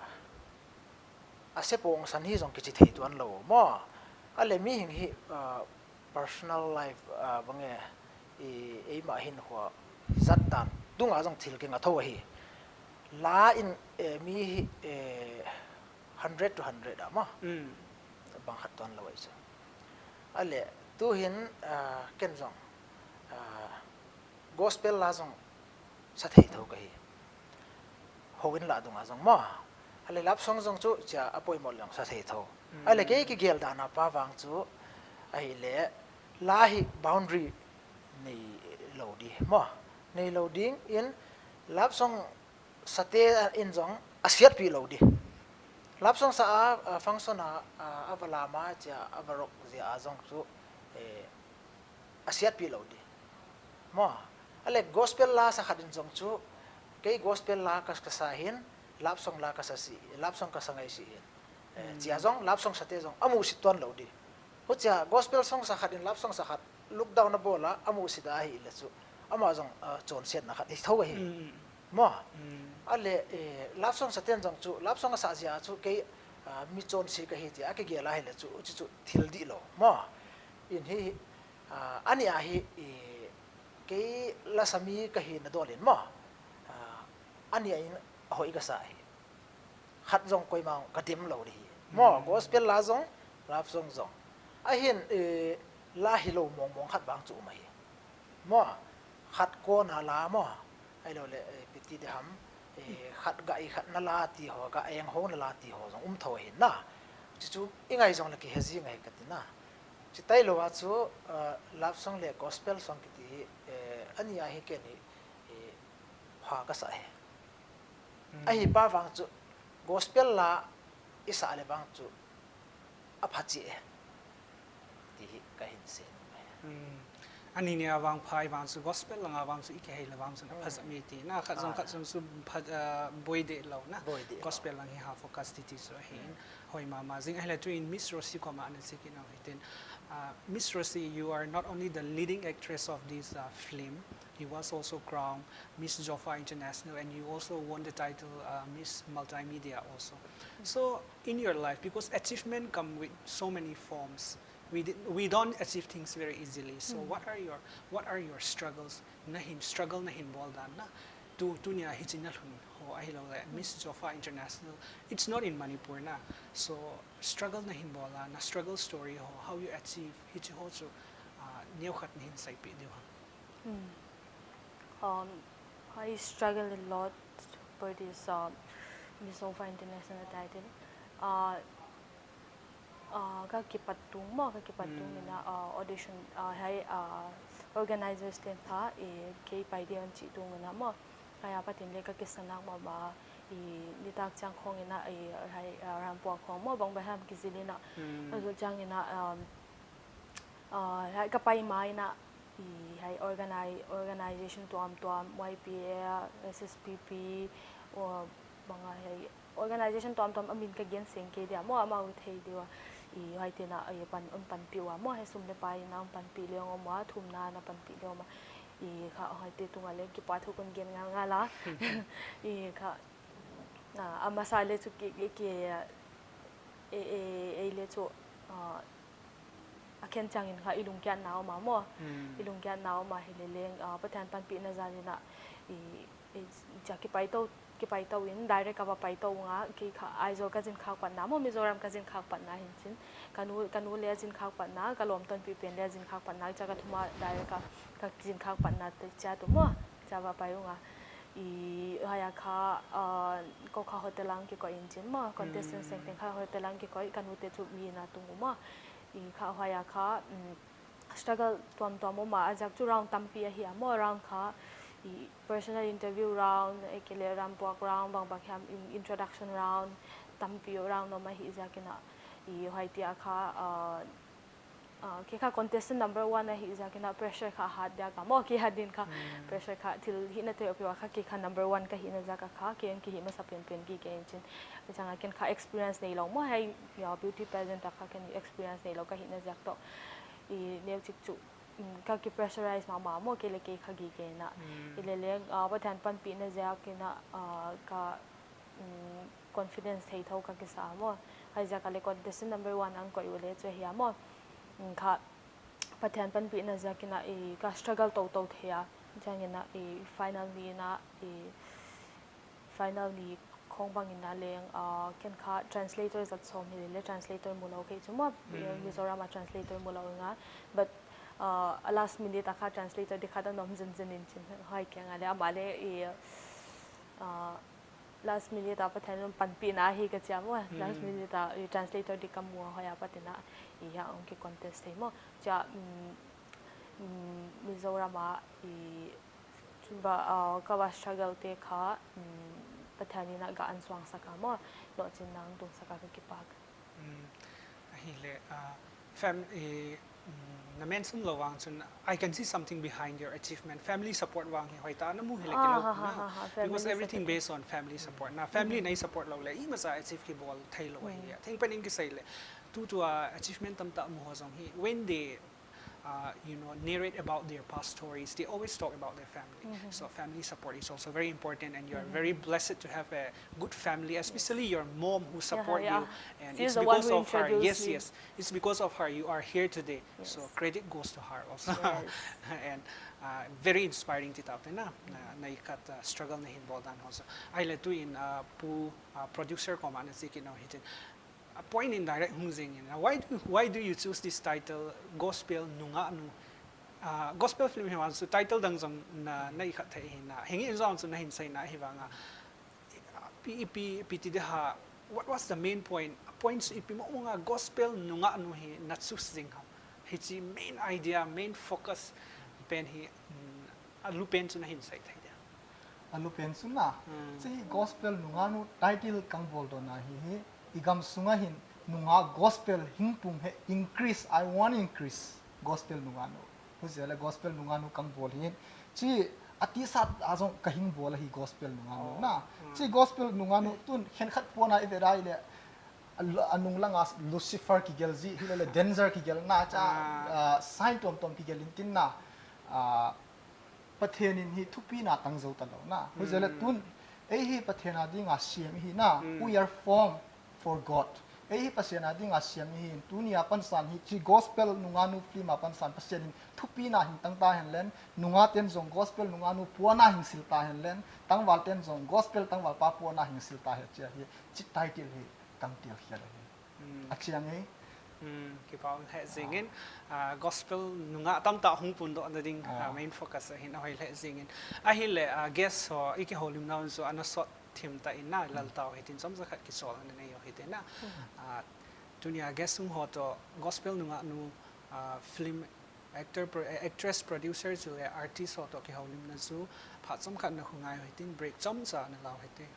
a sepong san hi jong kichi thei tuan lou mo. Ale mihing hi, ah, personal life, ah, bang e, i, eima hin hua jat dan. Tunga jong thil kinga tho ahi. La in, eh, mi hi, eh, hundred to hundred a mo. Mm. Bang khat tuan lou ahi chu. Ale, tuhin, ah, ken jong, ah, gospel la jong sa thei tho ka hi. Houin la dunga jong mo. Ale love song jong chu chia apoimo le jong sa thei tho. Ale kei kigel dan a pa vang chu ahile la hi boundary nei lo di mo. Nei lo ding in love song sate in jong asiatpi lo di. Love song sa a, a function a, a, a va lama chia a va rock jia a jong chu, eh, asiatpi lo di. Mo. Ale gospel la sa khat in jong chu kei gospel la ka, ka sa hin love song la ka sa si, love song ka sa ngai si hin. Eh, chia jong love song sate jong amusit tuan lo di. Huchia gospel song sa khat in love song sa khat look down a bol a amusit a ahile chu ama jong, ah, chonsetna khat hi tho ahi. Mo. Ale, eh, love song saten jong chu love song asa jia chu kei, ah, mi chonse ka hi tia kigel ahile chu, chu, chu thil di lo. Mo. In hi, ah, ani a hi, eh, kei la sa mi ka hi na dol in mo. Ah, ani a in ahoi ka sa hi. Khat jong koima ka dem lo di hi. Mo, gospel la jong, love song jong. Ahin, eh, la hi lo mong mong khat vang chu um ahi. Mo, khat kona la mo. Ahilo le, eh, piti de ham, eh, khat ga i khat na la ti ho, ga eng ho na la ti ho jong um tho ahin na. Chu chu i ngai jong le kihe ji ngai ka ti na. Chi tai lo a chu, eh, love song le gospel song kiti, eh, ani a hi ken hi, eh, pha ka sa hi. Ahi pa vang chu gospel la i sa le vang chu apha chi e. Ti hi ka hin se. Ani ni a vang pha i vang chu gospel langa vang chu i kihei le vang chu na pha jat mi ti na khat jong khat jong chu pha, ah, boi de lo na. Boi de lo. Gospel lang hi ha focus ti ti chu ahi. Hoi mama jing ahile tu in Miss Rosie koma ana che kit nau hitin. Uh, Miss Rosie, you are not only the leading actress of this, uh, film, you was also crowned Miss Jofa International, and you also won the title, uh, Miss Multimedia also. So in your life, because achievement come with so many forms, we did, we don't achieve things very easily. So what are your, what are your struggles? Na hin struggle na hin bol dan na. Tu, tunia hichi na lhun ho ahilo le Miss Jofa International. It's not in Manipur na. So struggle na hin bol a, na struggle story ho, how you achieve hichi ho chu, ah, neo khat na hin saipi diu ha. Um, I struggle a lot for this, um, Miss Jofa International title. Uh, Ah, ka kipat tung mo, ka kipat tung ina, ah, audition, ah, hai, ah, organizers ten kha, eh, kei pai ding an chi tung ina mo. Kaya patin le ka kisanak mama, i, nitak chang khong ina, i, hai, ah, rampuak khong mo, bang ba ham kizil ina. Azu chang ina, um, ah, hai ka pai ma ina, i, hai organi-, organization tuam tuam, Y P A, S S P P, o, bang a hai, organization tuam tuam amin ka gen seng kei dia mo, amau thei diu a. I, hai tena, i, pan, um panpi ua mo, he sum le pai na um panpi le ngom ua, thum na na panpi le ngom a. I, kha, hai te tunga le, kipa thu kun gen ngal ngal a. I, kha, a, amasa le chu ki, ki, ki, e, e, e le chu, a, a khen chang in kha, i lungkiat na um a mo. I lungkiat na um a hi le leng, a, Pathian panpi na zan ina, i, i, cha kipai to, kipai to in, direct a va pai to nga, kei kha Aizawl ka zin khak pat na mo, Mizoram ka zin khak pat na hin chin. Ka nu, ka nu le zin khak pat na, ka lom ton pi pen le zin khak pat na, cha ka thuma direct a, ka zin khak pat na te cha tu mo, cha va pai u nga. I, haya kha, ah, ko kha hotel ang kikoi in chin mo, contestant seng teng kha hotel ang kikoi, ka nu te chu mi na tung u mo. I kha haya kha, mm, struggle tuam tuam um a, a jak chu round tampi ahi a mo, round kha, i personal interview round, e kile rampuak round, bang bang hiam in-, introduction round, tampi round um ahi jak ina, i hoi tia kha, ah, ah, kei kha contestant number one ahi jak ina pressure kha hat dia ka mo, kei ha din kha pressure kha thil hi na te opi wa kha kei kha number one ka hi na jak a kha, kei ang kei hi masa pen pen ki kei in chin. Chang a ken kha experience nei lo mo, hai, ya, beauty pageant a kha ken experience nei lo ka hi na jak to. I neu chik chu, mm, ka ki pressurize mama mo, kei le kei kha gi kei na. I le le, ah, Pathian panpi na ziak ina, ah, ka, mm, confidence thei tho ka kisa mo. Hai ziak a le contestant number one ang koi u le chu hi a mo. Mm, kha Pathian panpi na ziak ina i ka struggle to to thei a. Chang ina i final ni na i final ni khong bang ina leng, ah, ken kha translator zat som hi le, translator mu lo kei chu mo, Mizoram a translator mu lo nga, but, uh, a last minute a kha translator di khat anom zen zen in chin hoi kiang a le ama le i uh, last minute a Pathen in panpina hi ka chia mo, last minute a i translator di ka mu a hoi a patina i ha ong ki contest thei mo. Chia um, um, Mizoram a i chunba uh, ka va struggle te kha um, Pathen in a ga an suang saka mo, lo chin nang tung saka ka kipak. Ahile, uh, fam, eh, mm, na mention lo vang chun, I can see something behind your achievement. Family support vang hi hoi ta na mu hile Ah, kilo ha, na. ha, ha, Because family everything support. Based on family support. Na family na support lo le, i masa achieve ki bol thei lo hi. Thing pen in ki sai le. Tu tu a achievement tam ta mu ho jong hi. When they uh, you know, narrate about their past stories, they always talk about their family. So family support is also very important, and you are very blessed to have a good family, especially your mom who support yeah. You. And She's it's the one because who of her. Introduced Yes, me. Yes. It's because of her you are here today. So Yes. Credit goes to her also. Yes. And uh, very inspiring ti tau te na. Na, na ikat uh, struggle na hin bol dan also. Ahile tu in uh, pu uh, producer ko ma na si ki no hitin. A point in direct hung jing in. Why do, why do you choose this title, Gospel Nungah Nu? Uh, gospel film hi wan su title dang jong na, na i khat thei hi na. Hingi in jong su na hin sai na hi vanga. Pi, pi, pi ti de ha. What was the main point? A point su ipi mo nga gospel nungah nu hi na choose jing ha. Hichi main idea, main focus pen hi mm, a lu pen su na hin sai thei de. A lu pen su na. Chi gospel nungah nu title kang bol do na hi hi. I gam sunga hin nungah gospel hing pum he increase. I want increase. Gospel nungah nu. Hu zia le gospel nungah nu kang bol hin. Chi a ti sat a zong ka hing bol a hi gospel nungah nu na. Chi gospel nungah nu tun khen khat puana i ve dai le a nung langa Lucifer ki gel zi hi le le danger ki gel na cha sign tom tom ki gel in tin na. Pathen in hi thupi na tang zo ta lo na. Hu zia le tun ei hi Pathen a dinga siam hi na. We are formed for God. Ei hi Pathen a dinga siam hi in tunia pansan hi chi gospel nungah nu film a pansan Pathen in thupi na hin tang ta hen len nungah ten zong gospel nungah nu puana hin sil ta hen len tangval ten zong gospel tangval pa puana hin sil ta he chia hi chi title hi kang tial khial hi. A chiang ei. Kipau le zingin gospel nungah tamta hung pun do na ding main focus ahin a hoi le zingin. Ahi le guest ho i kiholim na un su ana sot thim ta in na lal tau hitin chom za khat kisol ana nei yo hitin na. Tunia guest sung ho to gospel nungah nu film actor, actress, producer chu le artist ho to kiholim na chu phat chom khat na khu ngai hitin break chom cha na lau hitin.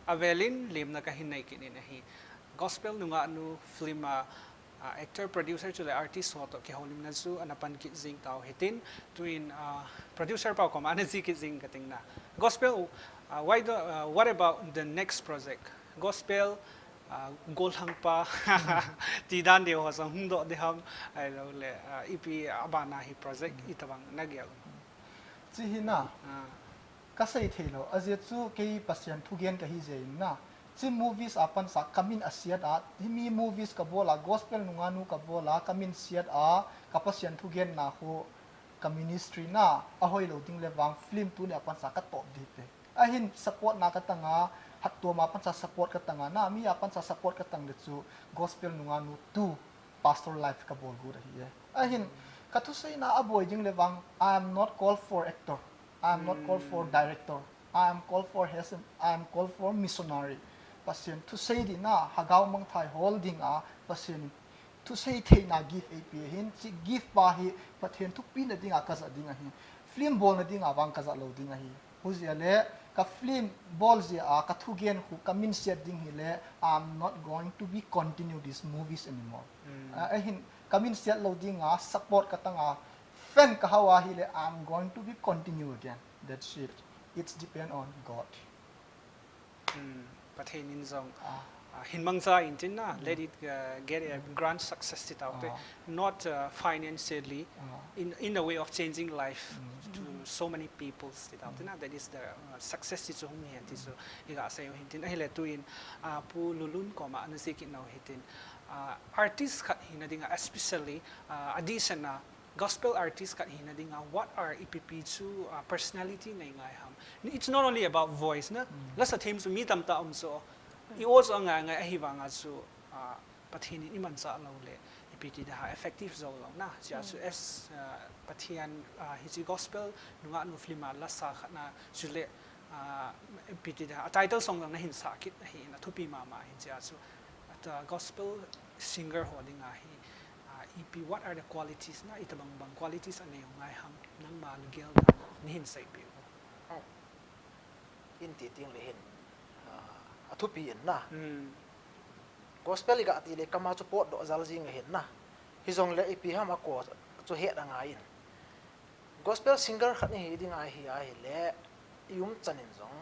Avelin lemna kahin nei kit in ahi. Gospel nungah nu film a, a actor, producer chule artist ho toh kihoulimna chu ana pan kit jing tau hitin, tuin, a, producer pa koma ana ji kit jing kating na. Gospel, a, why the, a, what about the next project? Gospel, a, golhang pa, ti dan deu ho jong hung doh ding ham, ahilou le, a, ipi abana hi project itobang nagel. Chi hi na. A. Kasei thei lou, ajeh chu kei Pathen thugen kahi jeh in na. Chi movies a pansa kamin asiat a, himi movies kabol a, gospel nungah nu kabol a, kamin siat a, ka Pathen thugenna khu ka ministry na, ahoilou ding le vang film tuni a pansa katop ding te. Ahin support na katang a, hattom a pansa support katang a, na mi a pansa support katang le chu gospel nungah nu tu pastor life kabol got ahi e. Ahin, kathuseina aboi ding le vang, I am not called for actor. I am not called for director. I am called for H M, I am called for missionary. Pathen thusei ding na, hagao mangthai hol ding a, Pathen thusei theina gift eipe ahin, chi gift pa hi Pathen thupina ding a kaja ding ahi. Film bolna ding a vang kaja lou ding ahi. Hujeh le, ka film bol jeh a, ka thugen khu, kamin siat ding hile, I'm not going to be continue these movies anymore. Ah, ahin, kamin siat lou ding a, support katang a, fan kahao ahile, I'm going to be continue again. That's it. It's depend on God. Pathen in jong, ah, hin mangcha in tin na, let it, uh, get a grand success ti tau te. Not, uh, financially, in, in a way of changing life to so many peoples ti tau te na. That is the, uh, success ti chu hung hen ti chu iga sei u hin tin. Ahile tuin, uh, Pu Lulun koma ana ji kit nau hitin, uh, artist khat hina ding a, especially, uh, addition a, gospel artist khat hina ding a, what are ipi pi chu, uh, personality nei ngai ham? It's not only about voice na. Lasa them chu mi tamtah um chu. I o chu angai ngai ahivang a chu, uh, Pathen in imancha lou le, ipi ti ding ham, effective jou lou na. Chia chu as, uh, Pathen, uh, hiche gospel nungah nu film a lasa khat na chule, uh, ipi ti ding ham, a title song jong nahin sah kit ahin, athupi mama ahin chia chu. At, uh, gospel singer ho ding a hi, ah, ipi, what are the qualities na, itobang bang qualities anei u ngai ham, nangma lungel dan a nahin seipeh u. Oh. In ti ding le hin, ah, athupi in na. Gospel iga ti le kama chu potdoh jal jing ahin na. Hijongle ipi ham a ko chu het angai in. Gospel singer khat ihi ding ahi ahile, i umchan in jong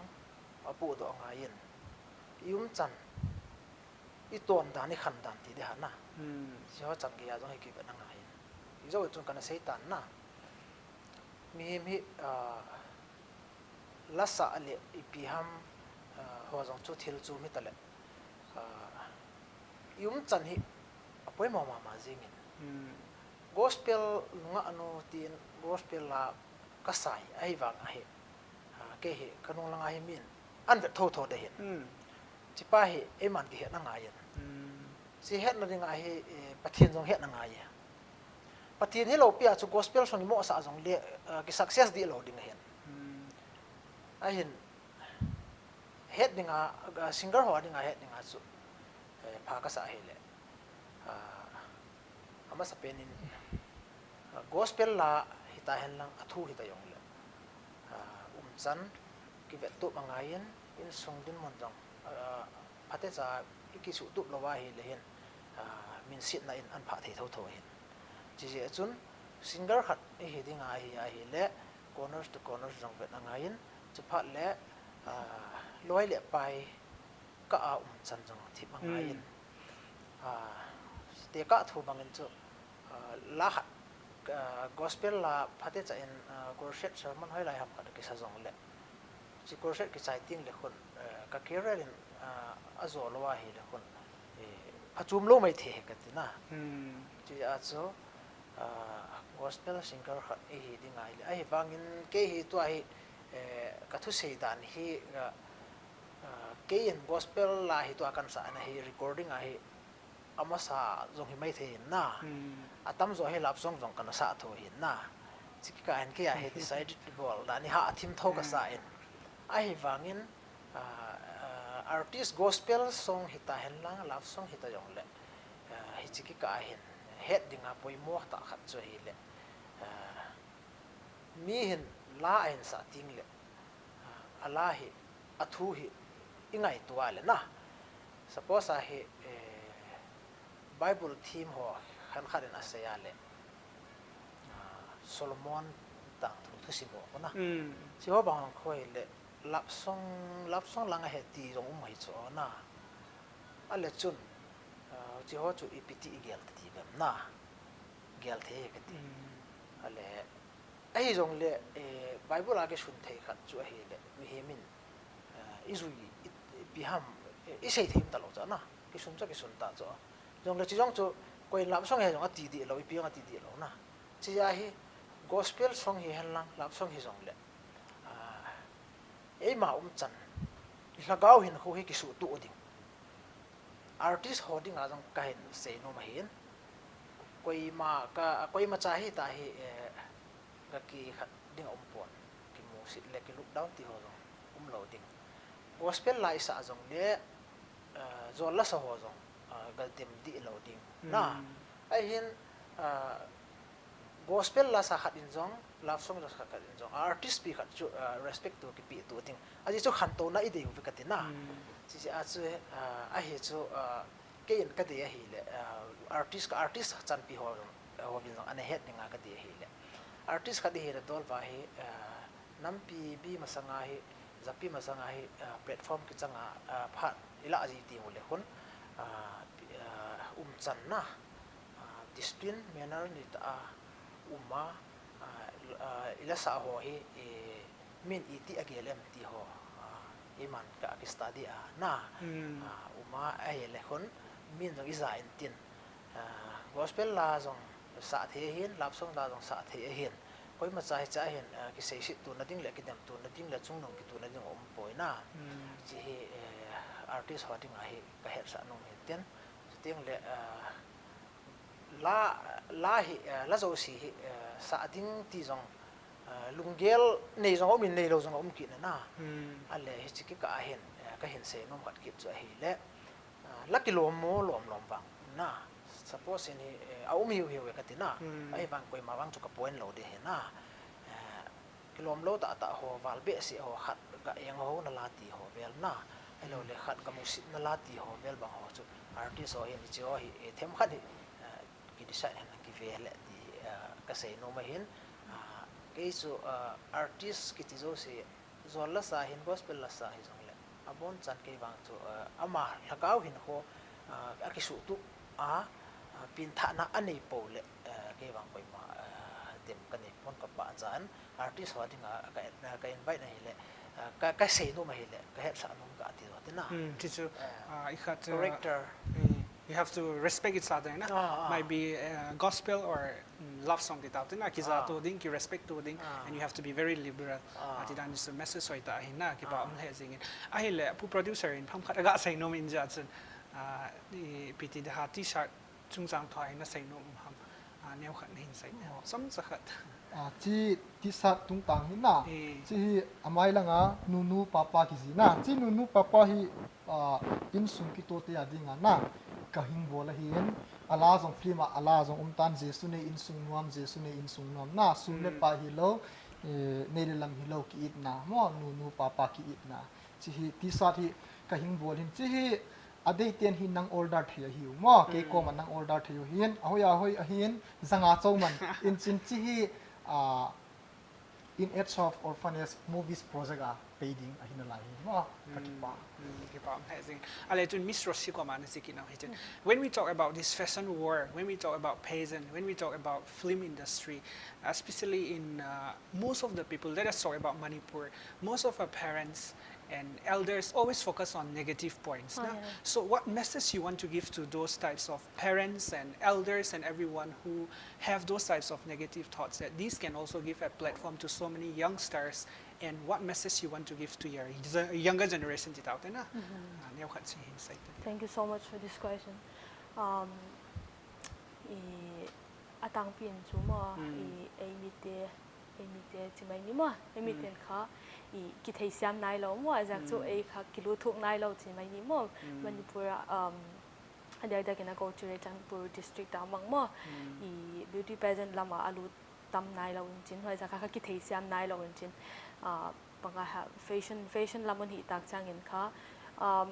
apohdoh angai in. I umchan, i ton dan, i khan dan ti ding ham na. Hiho chan gei a jong hi kivet angai in. Hijou chun kana sei tan na. Mihem hi, ah, lasa le ipi ham, ah, ho jong chu thil chu mi ta le. Ah, i umchan hi apoimo mama jing in. Gospel nungah nu tin gospel la kasai ahivang ahi. Ah, kei hi kanung langa hi min an vet thotho ding ahin. Chipa hi eiman kihet angai in. Chi hetna ding a hi, eh, Pathen jong hetna ngai e. Pathen hilou pi a chu gospel song imohsah jongle, ah, ki success dih lou ding ahin. Ahin, het ding a, ah, singer ho ding a het ding a chu, eh, pha kasa ahile. Ah, amasa pen in, ah, gospel la hita hen lang, athu hita jongle, ah, umchan kivet tup angai in, insung dinmun jong, ah, phatecha i kisuh tup lou ahile hin, ah, min sitna in an phah thei thotho ahin. Chijeh chun singer khat ihi ding ahi ahile, corners to corners jong vet angai in, chuphat le, ah, loi le pai kah a umchan jong thip angai in. Ah, tekah thu bang in chu, ah, la khat, ah, gospel la phatecha in, ah, crusade sermon hoilai ham khat kisa jongle, chi crusade kichai teng le khun, eh, ka career in, ah, ajo lou ahile khun, eh, phachom lou mai thei hi kati na. Chijeh a chu, ah, gospel singer khat ihi ding ahile, ahivang in kei hi tua hi, eh, kathusei dan hi, ah, kei in gospel la hi tua kansahna hi recording a hi amasa jong hi mai thei in na. Atamjo hi love song jong kana sah tho ahin na. Chi kikah in kei a hi decide bol dan hi ha thim tho kasa in. Ahivang in, ah, ah, artist gospel song hita hen lang, love song hita jongle, ah, hichi kikah hin het ding a poimo tah khat chu ahile, ah, mi hin la ahin sah teng le, ah, ala hi, athu hi, i ngaito a le na. Suppose a hi, eh, Bible theme ho khan khat in a sei a le, ah, Solomon tangthu thusim ho na. Hmm. Chi ho bang hong kho hi le love song, love song lang a he ti jong um hi chu na. A le chun, ah, chi ho chu ipi ti i gel ti ti bem na. Gel thei ka ti. Hmm. A le, ahi jong le, eh, Bible a kisun thei khat chu ahi le, mihem in, ah, i jui, i, ipi ham, eh, i sei thei um ta lo chu na. Kisun chu kisun ta chu. Jong le chi jong chu, koi in love song he jong a ti di lo, ipi jong a ti di lo na. Chi a hi, gospel song hi hen lang, love song hi jong le. Ah, eima um chan, i lhagao hinkho hi kisuhtuh ding. Artist ho ding a jong ka hin sei nom ahin. Koima ka, koima cha hi ta hi, eh, ka ki khat ding a um pon. Kimusit le ki look down ti ho jong um lo ding. Gospel la i sa jong le, eh, jol la sa ho jong, eh, ka dem di lo ding. Na, hmm, ahin, eh, gospel la sa khat in jong, love song la sa khat in jong, artist pi khat chu, ah, respect tu kipe tu ding. Ahi chu khantouna i dei u ve ka ti na. Hmm. Chi chi a chu, ah, ahi chu, ah, kei in ka dei ahi le, ah, artist ka artist chanpi ho jong, ah, ho vin jong ana het ding a ka dei ahi le. Artist khat i hi le dol va hi, ah, nampi bi masanga hi, japi masanga hi, ah, platform kichanga, ah, phat i la ji ti u le hun, ah, pi-, ah, um chan na. Ah, discipline, manner ni ta a um a, ah, ah, i la sa ho hi, eh, min iti a gel em ti ho, ah, i man ka ki study a na, hmm, ah, um a, ahi le hun, min jong i ja in tin, ah, gospel la jong sa thei ahin, love song la jong sa thei ahin, koima cha hi cha hin, ah, kiseiset tuna ding le kidem tuna ding le chungnung kituna ding um poi na. Hmm. Chi hi, eh, artist ho ding a hi ka hetsah nom hi tin. Chuteng le, ah, la, la hi, eh, la jouse hi, eh, sa ding ti jong, eh, lunggel nei jong um in nei lo jong um kit na na. Hmm. A le hi chi ki ka hin, eh, ka hin sei nom khat kit chu ahi le, eh, la kilom mo lom lom vang na. Suppose in hi, eh, a um hiu hiu e ka ti na. Hmm. Ahi vang koima vang chu ka point lo de hi na. Eh, kilom lo ta ta ho val be si ho khat ga eng ho na la ti ho vel na. Hello le khat ga musit na la ti ho vel bang ho chu. Artist ho hin chi ho hi, eh, them khat hi, eh, ki decide hen ki ve le ti, eh, ka sei nom ahin. Ah, kei chu, ah, artist kiti jouse jol la sa hin gospel la sa hi jong le. A bon chan kei vang chu, ah, ama lhagao hinkho, ah, a kisuhtuh a, ah, pengthahna a nei po le, ah, kei vang koima, ah, dem ka nei pon ka pa chan artist ho ding a ka, ka invite na hi le, ah, ka, ka sei nom ahi le, ka hetsah nom ka ti lo ti na. Hmm, ti chu, ah, i khat, ah, character. Eh, you have to respect each other, na? Ah, ah. Might be, uh, gospel or, mm, love song ti tau tin, na? Kija tu ding, ki respect tu ding, and you have to be very liberal. Ah. Ati dan chu message hoi ta ahi na, kipa um le jing in. Ahi le, pu producer in pham khat aga sei nom in ja chun, ah, i piti da ha T-shirt chungchang thua hi na sei nom um ham. Ah, neo khat na hin sei. Oh. Som sa khat. Ah, chi T-shirt tungtang hi na. Eh. Chi hi amai langa nunu papa kiji na. Chi nunu papa hi, ah, insung kitote a dinga na. Ka hing bol ahin. A la jong film a, a la jong um tan Jesu nei insung nuam, Jesu nei insung nuam na. Sum le pai hi lo, eh, nei le lam hi lo ki it na. Mo nunu papa ki it na. Chi hi T-shirt hi ka hing bol hin. Chi hi a dei ten hi nang order thei ahi u mo. Kei koma nang order thei u hin. A hoi a hoi ahin. Zanga chau man. In chin chi hi, ah, In Aid of Orphanage Movies Project a pei ding ahi nalai hi mo. Ka kipa. Mm, kipa um hezing. Ale tun Miss Rosie koma na siki na hi tun. When we talk about this fashion war, when we talk about pageant, when we talk about film industry, especially in, uh, most of the people, let us talk about Manipur, most of our parents and elders always focus on negative points. Oh, na? Yeah. So what message you want to give to those types of parents and elders and everyone who have those types of negative thoughts, that these can also give a platform to so many youngsters, and what message you want to give to your, the younger generation ti tau te na? Mm-hmm. Ah, neo khat si hin sai te. Thank you so much for this question. Um, i, atangpi in chu mo, mm, i, ei mite, ei mite chi mai ni mo, ei mite kha, i, kitheisiam nai lo mo, ajak chu ei kha kiluthuk nai lo chi mai ni mo. Mm. Manipur a, um, adia dia kina ko Churachandpur district a mang mo, mm, i, beauty pageant lama alu tam nai lo in chin, hoi ja kha, kha kitheisiam nai lo in chin, ah, panga ha, fashion, fashion lam un hi tak chang in kha, Um,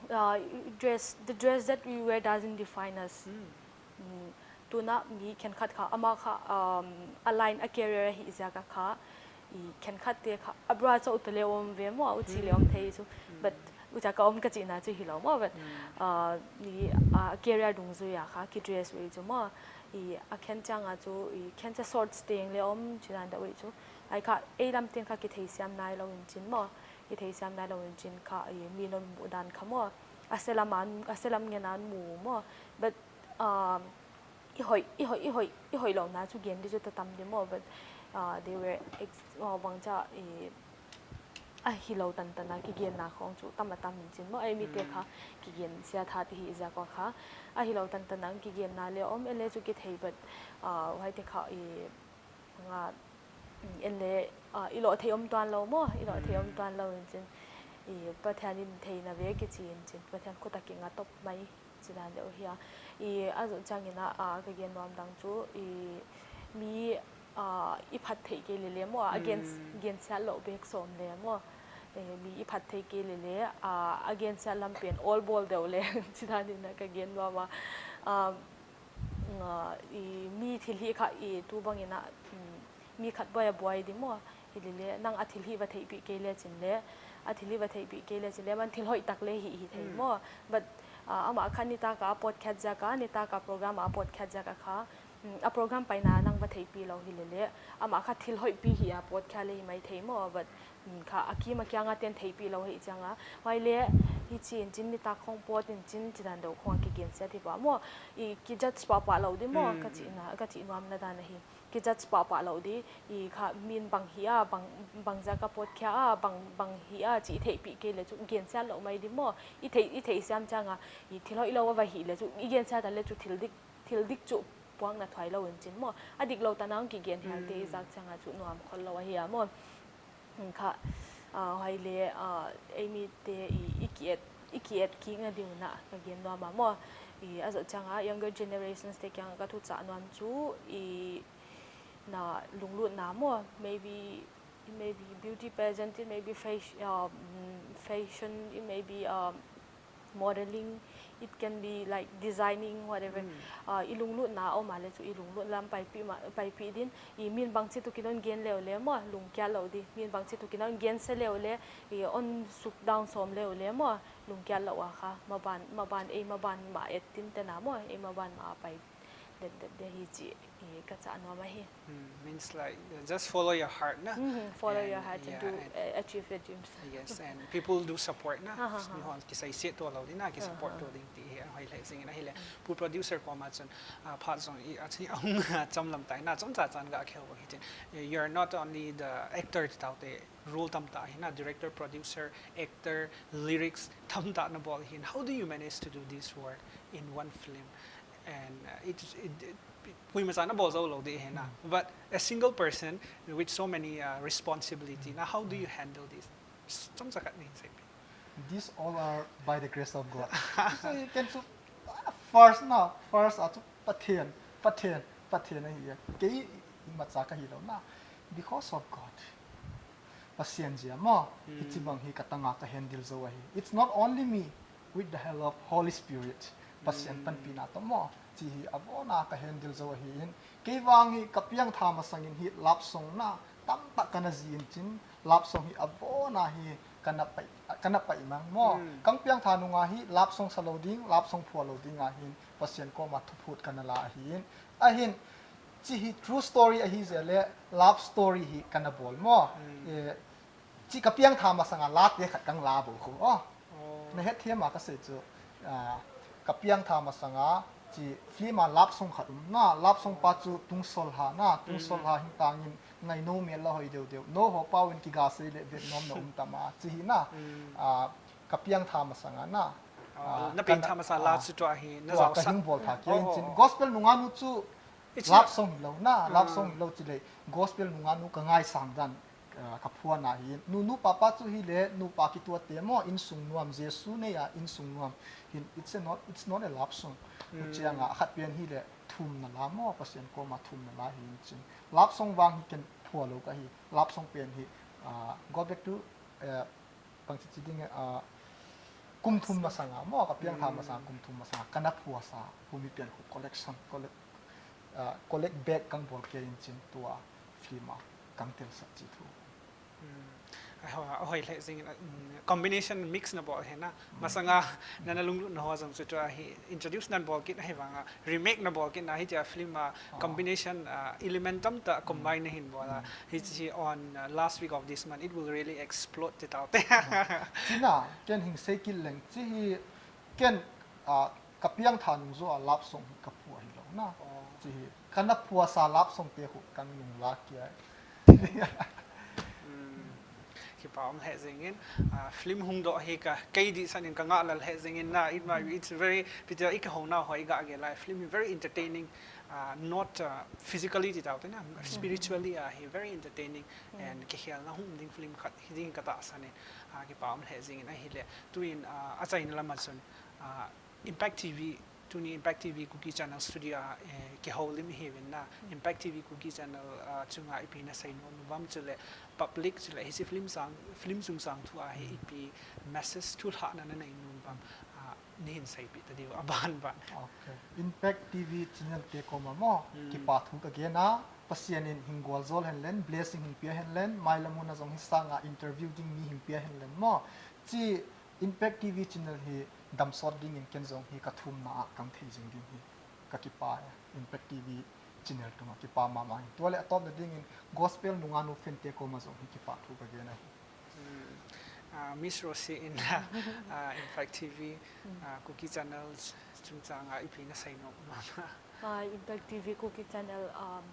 uh, dress, the dress that we wear doesn't define us. Mm, tuna mi khenkhat kha, ama kha, um, a line, a career ahi jeh a kha, i khenkhat te kha, a bra chauh tale um ve maw, u chi le um thei chu. But u cha ka um ka chi na chu hilou maw, but, uh, mi, uh, career dungjui a kha, ki dress ve chu maw, i a khen chang a chu, i khen cha shorts teng le um chi dan da ve chu. Ai kha, ei lam ten kha ki thei siam nai lou in chin maw. Ki thei siam nai lou in chin kha, i mi non mu dan kha maw. A selam an, a selam ngen an mu maw. But, um, i hoi, i hoi, i hoi, i hoi lou na chu gen di chu ta tam di maw. But, uh, they were ex-, uh, bang cha, i, a hilou tan tan a ki gen na khong chu tam a tam in chin maw. Ai mi te kha ki gen sia tha ti hi jeh a kha. A hilou tan tan a ki gen na le um e le chu ki thei, but, uh, hai te kha i nga, mm, en le, ah, i lo thei um tuan lou maw, i lo thei um tuan lou in chin. I Pathian in thei na ve ki chi in chin, Pathian khut a ki nga top mai chi dan deu hi a. I a zo chang in a, ah, ka gen nuam dang chu, i mi, ah, i phat thei kei le le maw, a gen, gen siat lou bek som le maw. Eh, mi i phat thei kei le le, ah, a gen siat lam pen ol bol deu le chi dan in a ka gen nuam a. Ah, nga, i mi thil hi kha i tu bang in a, mm, mi khat buai a buai di maw. Hi le le, nang a thil hi va thei pi kei le chin le, a thil hi va thei pi kei le chin le, man thil hoi tak le hi, hi thei maw. But, ah, ama kha ni ta ka podcast ja ka, ni ta ka program a podcast ja ka kha, mm, a program pai na nang va thei pi lou hi le le, ama kha thil hoi pi hi a podcast le hi mai thei maw. But, mm, kha a kim a kiang a ten thei pi lou hi chang a. Mai le, hi chi in chin ni ta khong pot in chin chi dan deu khong ki gen sia ti pa maw. I ki judge pa pa lou di maw, ka chi na, ka chi nuam na dan a hi. Ki judge pa pa lou di, i kha min bang hi a, bang, bang ja ka pot khia a, bang, bang hi a, chi i thei pi kei le chu gen sia lou mai di maw. I thei, i thei siam chang a, i thil hoi lou a va hi le chu, i gen sia ta le chu thil dik, thil dik chu puang na thoi lou in chin maw. A dik lou ta nang ki gen hial te i zak chang a chu nuam khol lou a hi a maw. Kha, ah, hai le, ah, ei mi te i, i ki et, i ki et ki nga diu na, ka gen nuam a maw. I a zo chang a, younger generations te kiang ka thu cha nuam chu, i na lunglut na maw, maybe, maybe beauty pageant, it may be fashion, um, fashion, it may be, um, modeling, it can be like designing, whatever. Ah, i lunglut na um a le chu i lunglut lam pai pi ma, pai pi din, i min bang chi tu ki non gen leu le maw, lung kia lou di. Min bang chi tu ki non gen se leu le, i on suk down som leu le maw, lung kia lou a kha. Ma ban, ma ban, ei ma ban ma et tin te na maw, ei ma ban ma pai det, det, det hi chi, i ka cha nuam a hi. Hmm, means like, uh, just follow your heart, na? Mm-hmm. Follow your heart and do, uh, achieve your dreams. Yes, and people do support, na? Aha, aha. Mihon kisai se to lou ding, na? Ki support to ding ti hi, hoi le sing na hi le. Pu producer ko ma chun, uh, phat jong i, a chi, a hung, cham lam tai, na? Chom cha chan ga khel bang hi chin. You're not only the actor ti tau te, role tam ta hi na, director, producer, actor, lyrics, tam ta na bol hin. How do you manage to do this work in one film? And, uh, it, it, it, pui ma cha na bol zo lou di hi na. But a single person with so many, uh, responsibility, na, how do you handle this? Chom cha khat ni sei pi. These all are by the grace of God. So you can, so, ah, first na, first a chu Pathen, Pathen, Pathen ahi a. Kei ima cha ka hi lou na. Because of God. Pathen jeh a maw, hichi bang hi ka tang a ka handle zo ahi. It's not only me, with the help of Holy Spirit. Pathen panpi na to maw, chi hi a von a ka handle zo ahi in. Kei vang hi ka piang tha masang in hi love song na tam ta ka na ji in chin, love song hi a von a hi ka na pai, ka na pai mang maw. Kang piang tha nung a hi love song sa lou ding, love song phua lou ding a hin Pathen koma thuphut ka na la ahi in. Ahin, chi hi true story ahi jeh le, love story hi ka na bol maw. Eh, chi ka piang tha masang a la te khat kang la bou khu. Oh. Na het thiam a ka sei chu, ah, ka piang tha masang a, chi film a love song khat um na, love song pa chu Tungsol Ha na, Tungsol Ha hin tang in ngai no mel la hoi deu deu. No ho pau in ki ga sei le vet nom na um tam a, chi hi na. Ah, ka piang tha masang a na. Ah, na piang tha masang a la chu tua hi, na tua ka hing bol tha kei in chin. Gospel nunga nu chu love song hi lou na, love song hi lou chi le. Gospel nunga nu ka ngai sang dan, ah, ka phuan a hi. Nu, nu pa pa chu hi le, nu pa ki tua te maw, insung nuam, Jesu nei a insung nuam. Hin, it's a not, it's not a love song. Hu chiang a, khat pen hi le, thum na la maw, Pathen koma thum na la hi in chin. Love song vang hi ken phua lou ka hi. Love song pen hi, ah, go back to, eh, Bang chi chi ding, ah, Kum thum masanga maw, ka piang tha masanga, kum thum masanga, kana phuasa, humi pian khu collection, collect, ah, collect back kang bol kei in chin tua film a kang tel sat chi thu. Hmm. Ahoi, ahoi lheh jing in, hmm, combination mix na bol hi na. Masanga, na na lunglut na ho jong chu tua hi introduce nan bol kit ahi vanga, remake na bol kit na hi tia film a combination, ah, element tamtah combine na hin bol a. Hi chi on, uh, last week of this month, it will really explode ti tau te. China, ken hing sei kit leng, chi hi ken, ah, ka piang tha nung jo a love song hi ka phu ahi lo na. Chi hi, kana phuasa love song te khu kang nung la kia. Hmm. Kipa um lheh jing in, ah, film hung doh hi ka, kei dihsan in ka ngah lal lheh jing in na, it might, it's very, ipi tia i kihou na ho i ga gel a, film hi very entertaining, ah, not, ah, physically ti tau te na, spiritually, ah, hi very entertaining, and kihel na hung ding film khat hi ding ka tahsan in, ah, kipa um lheh jing in ahile, tuin, ah, achaina lama chun, ah, Impact T V, tuni Impact T V Kuki Channel Studio a, eh, kihoulim ihiuvin na, Impact T V Kuki Channel, ah, chunga ipi na sei nom uvam chule public chule hiche film sang, film chungchang thu a hi ipi message thulhahna na nei nom uvam, ah, nei hin seipeh ta diu aban ban. Okay. Impact T V channel te koma maw, kipa thu ka gen a, Pathen in hin gualjo hen len, blessing hin pia hen len, mailam mun a jong hi sanga interview ding mi hin pia hen len maw. Chi Impact T V channel hi damsot dingin ken jong hi ka thumna a kang thei jing ding hi ka kipa e. Impact T V channel tunga kipa mama in. Tua le atopna dingin gospel nungah nu fan te koma jong hi kipa thu ka gen ahi. Hmm. Ah, Miss Rosie in, ah, Impact T V, ah, Kuki Channel chungchang a ipi na sei nom mama. Ah, Impact T V Kuki Channel, um,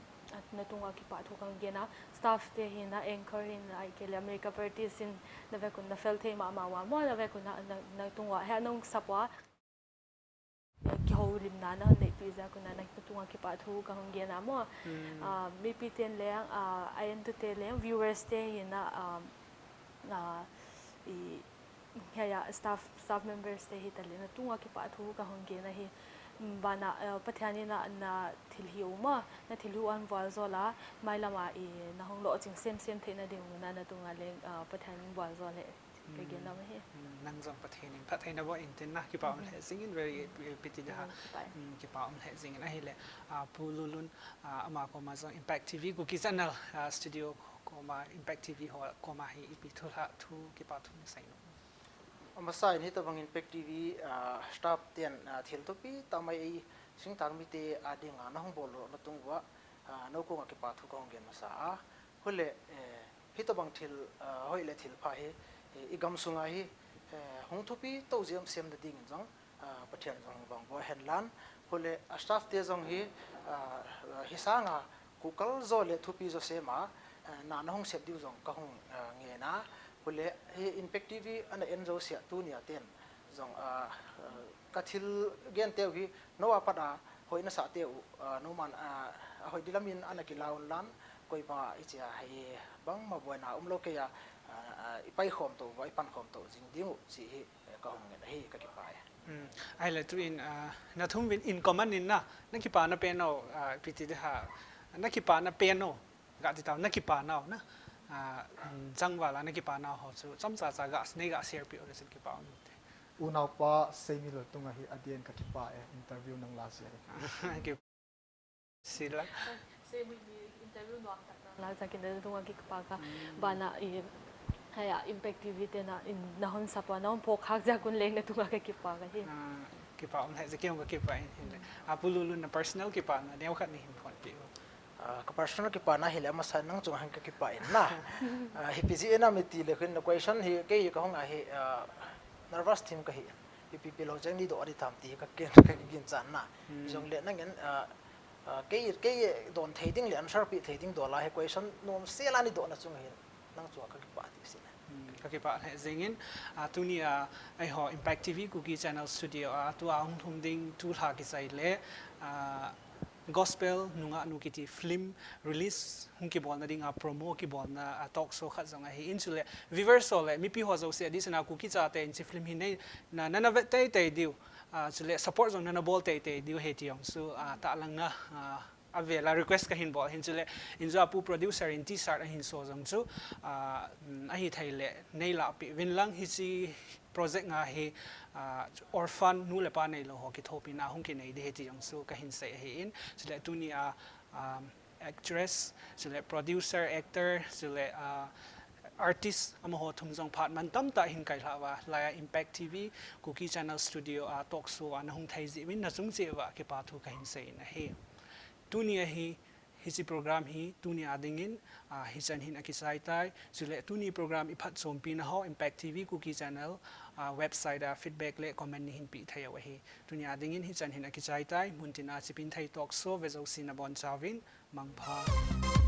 na tunga kipa thu kang gen a, staff te hin, na anchor hin, ahileh makeup artist hin, na vekun na fel thei mama uva maw, na vekun na, na, na tunga hi nahung support a, kihoulimna na hon neipi jeh a kon a na tunga kipa thu ka hung gen a maw. Hmm. Ah, mipi ten leng, ah, a entu te leng, viewers te hin na, ah, ah, i, hiya staff, staff members te hi ta leng na tunga kipa thu ka hung gen ahi. Hmm, bana, ah, Pathen in na, na thilhiu maw, na thilhiu a vualjo a, mailam a i na hung lo ching semsem theina ding un na, na tunga leng, ah, Pathen in vualjo le. Ka gen nom ahi. Hmm, nang jong Pathen in phatthei naboh in tin na, kipa um lheh jing in, very, very pity da ha. Hmm, kipa um lheh jing in ahileh, ah, Pu Lulun, ah, ama koma jong Impact T V Kuki Channel, ah, studio koma, Impact T V ho koma hi ipi thulhah thu, kipa thu na sei nom. Amasa in hitobang Impact T V, ah, staff ten, ah, thil thupi tah mai ei singtang mite a dinga na hung bol na tung uva, ah, na koma kipa thu ka hung gen masa a. Hule, eh, hitobang thil, ah, hoi le thil pha hi, eh, i gamsunga hi, eh, hung thupi to jeng semna dingin jong, ah, Pathen jong vangboh hen lang. Hule, a staff te jong hi, ah, hi sanga kikal jo le thupi jo sema, ah, na na hung sep diu jong ka hung, ah, ngen a. Hule, hi Impact T V ana en jo sia tunia ten jong, ah, ah, ka thil gen teu hi, nou a pat a, hoi na sa teu, ah, nou man, ah, a hoi dilam in ana kilaun lang, koima i chia hi bangma boina um lo kei a, ah, ah, i pai khom to, i pan khom to jing ding u, chi hi, eh, ka hung ngen ahi, ka kipa e. Hmm. Ahileh tuin, ah, na thum vin in common in na, na kipana pen o, ah, ipi ti da ha, na kipana pen o, ga ti tau, na kipana o na, ah, jangval a na kipana ho chu, chomcha cha ga, nei ga share pi o le sin kipa um te. Unaupa Seimilal tunga hi adin ka kipa e, interview nang la sia e. Ki- Sila. Seimilal interview nuam tak tak. La cha kin da tunga kipa ka. Hmm. Bana i, haya, Impact T V te na, in, na hon support, na hon pok khak jeh a kon leng na tunga ka kipa ka hi. Ah, kipa um lheh jing in ka kipa in hin le. Ah, Pu Lulun na personal kipana, neo khat nei hin phonpi u. Ah, ka personal kipana hileh amasa nang chunga hin ka kipa in na. Ah, hi P G N a mi ti le hin na question hi kei ka hung a hi, ah, nervous them ka hi. Ipi ipi lo jeng nei doh a di tam ti ka ken ka ginchat na. Hmm. Jongle nangin, ah, ah, kei, kei don thei ding le answer pi thei ding dola hi question nom sela nei doh na chunga hin nang chunga ka kipa ti si na. Hmm, ka kipa lheh jing in, ah, tunia, ah, eiho Impact T V Kuki Channel Studio a, tua hung lhung ding thulhah kichai le, ah, Gospel Nungah Nu kiti film release hung kibolna dinga promo kibolna, ah, talk show khat jong ahi in chule viewers ho le mipi ho jouse adihsanga Kuki chate in hiche film hi nei na, na, na vet teitei diu, ah, chule support jong na, na bol teitei diu ahi ti jong chu, ah, tahlangna, ah, a vela request ka hin bol hin chule in jua pu producer in T-shirt a hin so jong chu, ah, um, ahi thei le nei lahpeh uvin lang hiche project nga hi, ah, orphan nu le pa neilou ho kithopina hung kinei ding ahi ti jong chu kahin sei ahin, chule tunia, um, actress, chule producer, actor, chule, ah, artist amaho thum jong phat man tamtah hin kailhah uva, laia Impact T V, Kuki Channel Studio a talk show a nahung thei jeh uvin nachung cheh uva kipa thu kahin sei in ahi. Tunia hi, hiche program hi tunia dingin, ah, hichan hin akichai tai. Chule tuni program iphatchompi na ho Impact T V Kuki Channel, ah, website a feedback le comment neihin peh thei u ahi. Tunia dingin hichan hin akichai tai. Muntina Chipinthei Talk Show ve jouse nabonchauvin mangpha.